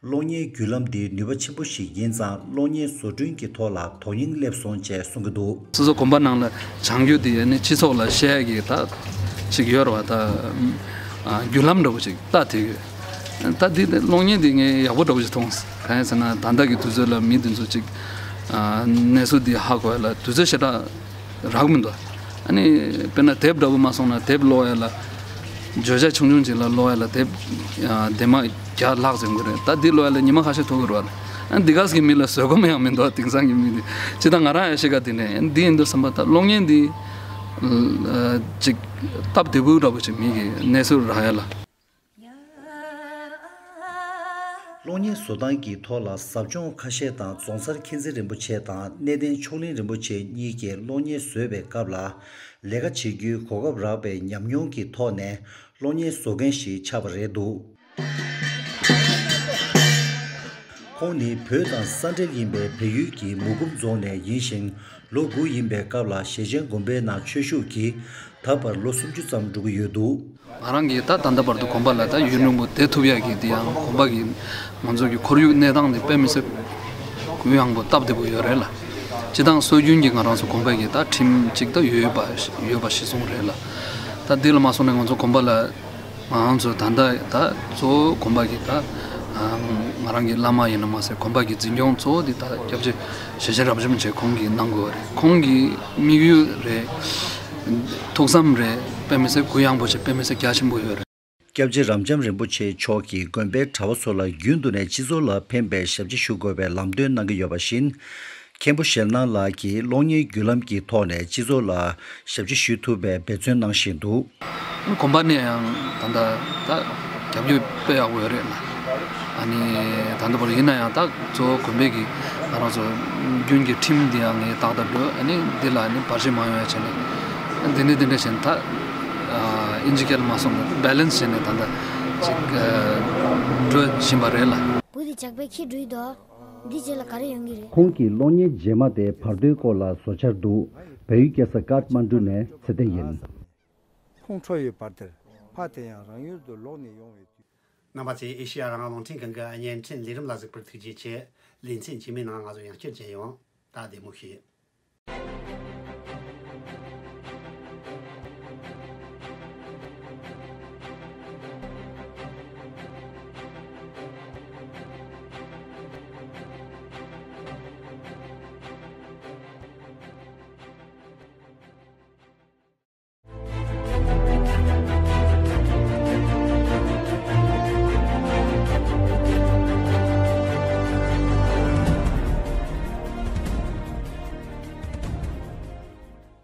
གློག་བརྙན་བརྒྱུད་ལམ་འདི་ནུས་པ་ཆེན་པོ་ཞིག་ཡིན་ཙང་། གློག་བརྙན་བཟོ་སྐྲུན་གྱི་ཐོག་ལ་དོ་སྙིང་སླེབས་སོང་ཅེས་གསུང་གི་འདུག་སོ་སོ་དགོན་པ་ནང་ལ་སྦྱང་རྒྱུ་དེ་ནི་སྤྱི་ཚོགས་ལ་བཤད་ཡག་གི་ད་ཅིག་ཡོད་རེད་བ། ད་ཨ། བརྒྱུད་ལམ་འདྲ་པོ་ཅིག་ད་དེ་ཡོད། ད་འདི་གློག་བརྙན་འདི་ངས་ཡག་པོ་འདྲ་པོ་ཞིག་མཐོང་། གང་ཡིན་ཟེར་ན་ད་ལྟ་གི་དུས་ཚོད་ལ་མི་འདི་ཚོ་ཅིག་ཨ། གནས་ཚུལ་འདི་ཧ་གོ་ཡག་ལ་དུས་ཚོད་ཞེ་དྲག་རག་གི་མི་འདུག་ཨ་ནི་དཔེར་ན་དེབ་འདྲ་པོ་མ་སོང་ན་དེབ་ཀློག་ཡག་ལ། བརྗོད་བྱ་ཆུང་ཆུང་ཅིག་ལ་ཀློག་ཡག་ལ་དེབ་ཨ། དེབ་མ་བརྒྱ་ལྷག་ཙམ་དགོས་རེད། ད་འདི་ཀློག་ཡག་ལ་ཉི་མ་ཁ་ཤས་ཐུག་གི་རེད་བ། ཨ། འདི་ག་ཟེ་གི་མི་ལ་བཟོད་སྒོམ་ཡང་མི་འདུག་དེང་སང་གི་མི་འདི་ཅི་ད་ང་རང་ཡང་ཤི་ཁ་དེ་ནས་འདི་ཡིན་དུས་ཙམ་པ། ད་གློག་བརྙན་འདི་ཨ། ཅིག་སྟབས་བདེ་པོ་འདྲ་པོ་ཅིག་མི་གི་གནས་ཚུལ་རག་ཡག་ལ། གློག་བརྙན་བཟོ་སྟངས་ཀྱི་ཐོག་ལ་ཟབ་སྦྱོང་ཁ་ཤས་དང་། རྫོང་སར་མཁྱེན་བརྩེ་རིན་པོ་ཆེ་དང་གནས་བརྟན་མཆོག་གླིང་རིན་པོ་ཆེ་གཉིས་ཀྱིས་གློག་བརྙན་བཟོས་པའི་སྐབས་ལ་ལས་ཀ་བྱེད་རྒྱུའི་གོ་སྐབས་རག་པའི་ཉམས་མྱོང་གི་ཐོག་ནས་གློག་བརྙན་བཟོ་མཁན་ཞིག་ཆགས་པ་རེད་འདུག་ཁོང་ནི་བོད་དང་ས་འབྲེལ་ཡིན་པའི་བལ་ཡུལ་གྱི་མུ་ཁུམ་རྫོང་ནས་ཡིན་ཞིང་། ལོ་དགུ་ཡིན་པའི་སྐབས་ལ་ཞེ་ཆེན་དགོན་པའི་ནང་ཆོས་ཞུགས་ཀྱིས་ད་བར་ལོ་སུམ་ཅུ་ཙམ་འགྲོ་གི་ཡོད་འདུག་ང་རང་གིས་ད་ད་ལྟ་བར་དུ་དགོན་པ་ལ་ད་ཡུན་རིང་པོ་བསྡད་ཐུབ་ཡག་གི་དེ་ཡང་དགོན་པ་གི་ང་ཚོ་གི་ཁོར་ཡུག་གནས་སྟངས་དེ་དཔེ་མི་སྲིད་གུ་ཡངས་པོ་སྟབས་བདེ་པོ་ཡོད་རེད་ལ། སྤྱིར་བཏང་སྲོལ་རྒྱུན་གྱི་ང་རང་ཚོ་དགོན་པ་གི་ད་ཁྲིམས་གཅིག་ད་ཡོད་པ་ཡོད་པ་གཞི་བཟུང་རེད་ལ། ད་འདི་ལ་མ་སོང་ན་ང་ཚོ་དགོན་པ་ལ་ང་རང་ཚོ་ད་ལྟ་ད་གཙོ་བོ་དགོན་པ་གི་ད་ང་རང་གི་བླ་མ་ཡིན་ན་མ་ཟད་དགོན་པ་གི་འཛིན་སྐྱོང་གཙོ་བོ་དེ་ད་སྐྱབས་རྗེ་ཞེ་ཆེན་རབ་འབྱམས་ཆེ་ཁོང་གིས་གནང་དགོས་པ་རེད། ཁོང་གི་དམིགས་ཡུལ་རེད། ཐུགས་བསམ་རེད། དཔེ་མི་སྲིད་གུ་ཡངས་པོ་ཞིག་དཔེ་མི་སྲིད་རྒྱ་ཆེན་པོ་ཡོད་རེད། སྐྱབས་རྗེ་རབ་འབྱམས་རིན་པོ་ཆེ་མཆོག་གིས་དགོན་པའི་གྲྭ་བ་ཚོ་ལ་རྒྱུན་དུ་ནས་སྤྱི་ཚོགས་ལ་ཕན་པའི་ཞབས་ཕྱི་ཞུ་དགོས་པའི་ལམ་སྟོན་གནང་གི་ཡོད་པ་བཞིན། མཁན་པོ་ཞལ་སྣང་ལགས་ཀྱིས་གློག་བརྙན་བརྒྱུད་ལམ་གྱི་ཐོག་ནས་སྤྱི་ཚོགས་ལ་ཞབས་ཕྱི་ཞུ་ཐུབ་པའི་འབད་བརྩོན་གནང་བཞིན་འདུག་དགོན་པ་ནས་ཡང་ད་ལྟ་ད་རྒྱབ་སྐྱོར་དཔེ་ཡག་པོ་ཡོད་རེད་ལ། ཨ་ནི་ད་ལྟ་བར་ཡིན་ན་ཡང་ད་གཙོ་བོ་དགོན་པའི་གི་ང་རང་ཚོ་རྒྱུན་གྱི་ཁྲིམས་འདི་ཡང་ངས་ཏག་ཏག་འགྲོ། ཨ་ནི་འདི་ལ་ནི་བར་ཆད་མ་ཡོང་ཡ་བྱས་ནས་འདི་ནས་འདི་འདྲ་བྱས་ནས་ད་ཨིན་ཇི་སྐད་ལ་མ་སོང་ན་བྷེ་ལེན་སི་བྱས་ནས་ད་ལྟ་ཅིག་འགྲོ་བཞིན་པ་རེད་ལ། བུ་དེ་ཇག་པས་ཁྱེར་འགྲོ་ཡི་དོ། འདི་རྗེས་ལ་ག་རེ་ཡོང་གི་རེད། ཁོང་གིས་གློག་བརྙན་རྗེས་མ་དེ་བར་དོའི་སྐོར་ལ་བཟོ་འཆར་འདུག་བལ་ཡུལ་རྒྱལ་ས་ཀཏ་མན་གྲུ་ནས་ཚེ་བརྟན་ཡིན། ཁོང་འཕྲོ་ཡི་བར་དེར་ཕ་དེ་ཡང་རང་ཡུལ་དུ་ལོག་ནས་ཡོང་བའི་དུས། རྣམ་པ་ཚོས་ཨེ་ཤེ་ཡ་རང་དབང་རླུང་འཕྲིན་ཁང་གི་བརྙན་འཕྲིན་ལས་རིམ་ལ་གཟིགས་པར་ཐུགས་རྗེ་ཆེ། ལེ་ཚན་རྗེས་མའི་ནང་ང་ཚོ་ཡང་བསྐྱར་མཇལ་ཡོང་། ད་བདེ་མོ་བྱོས།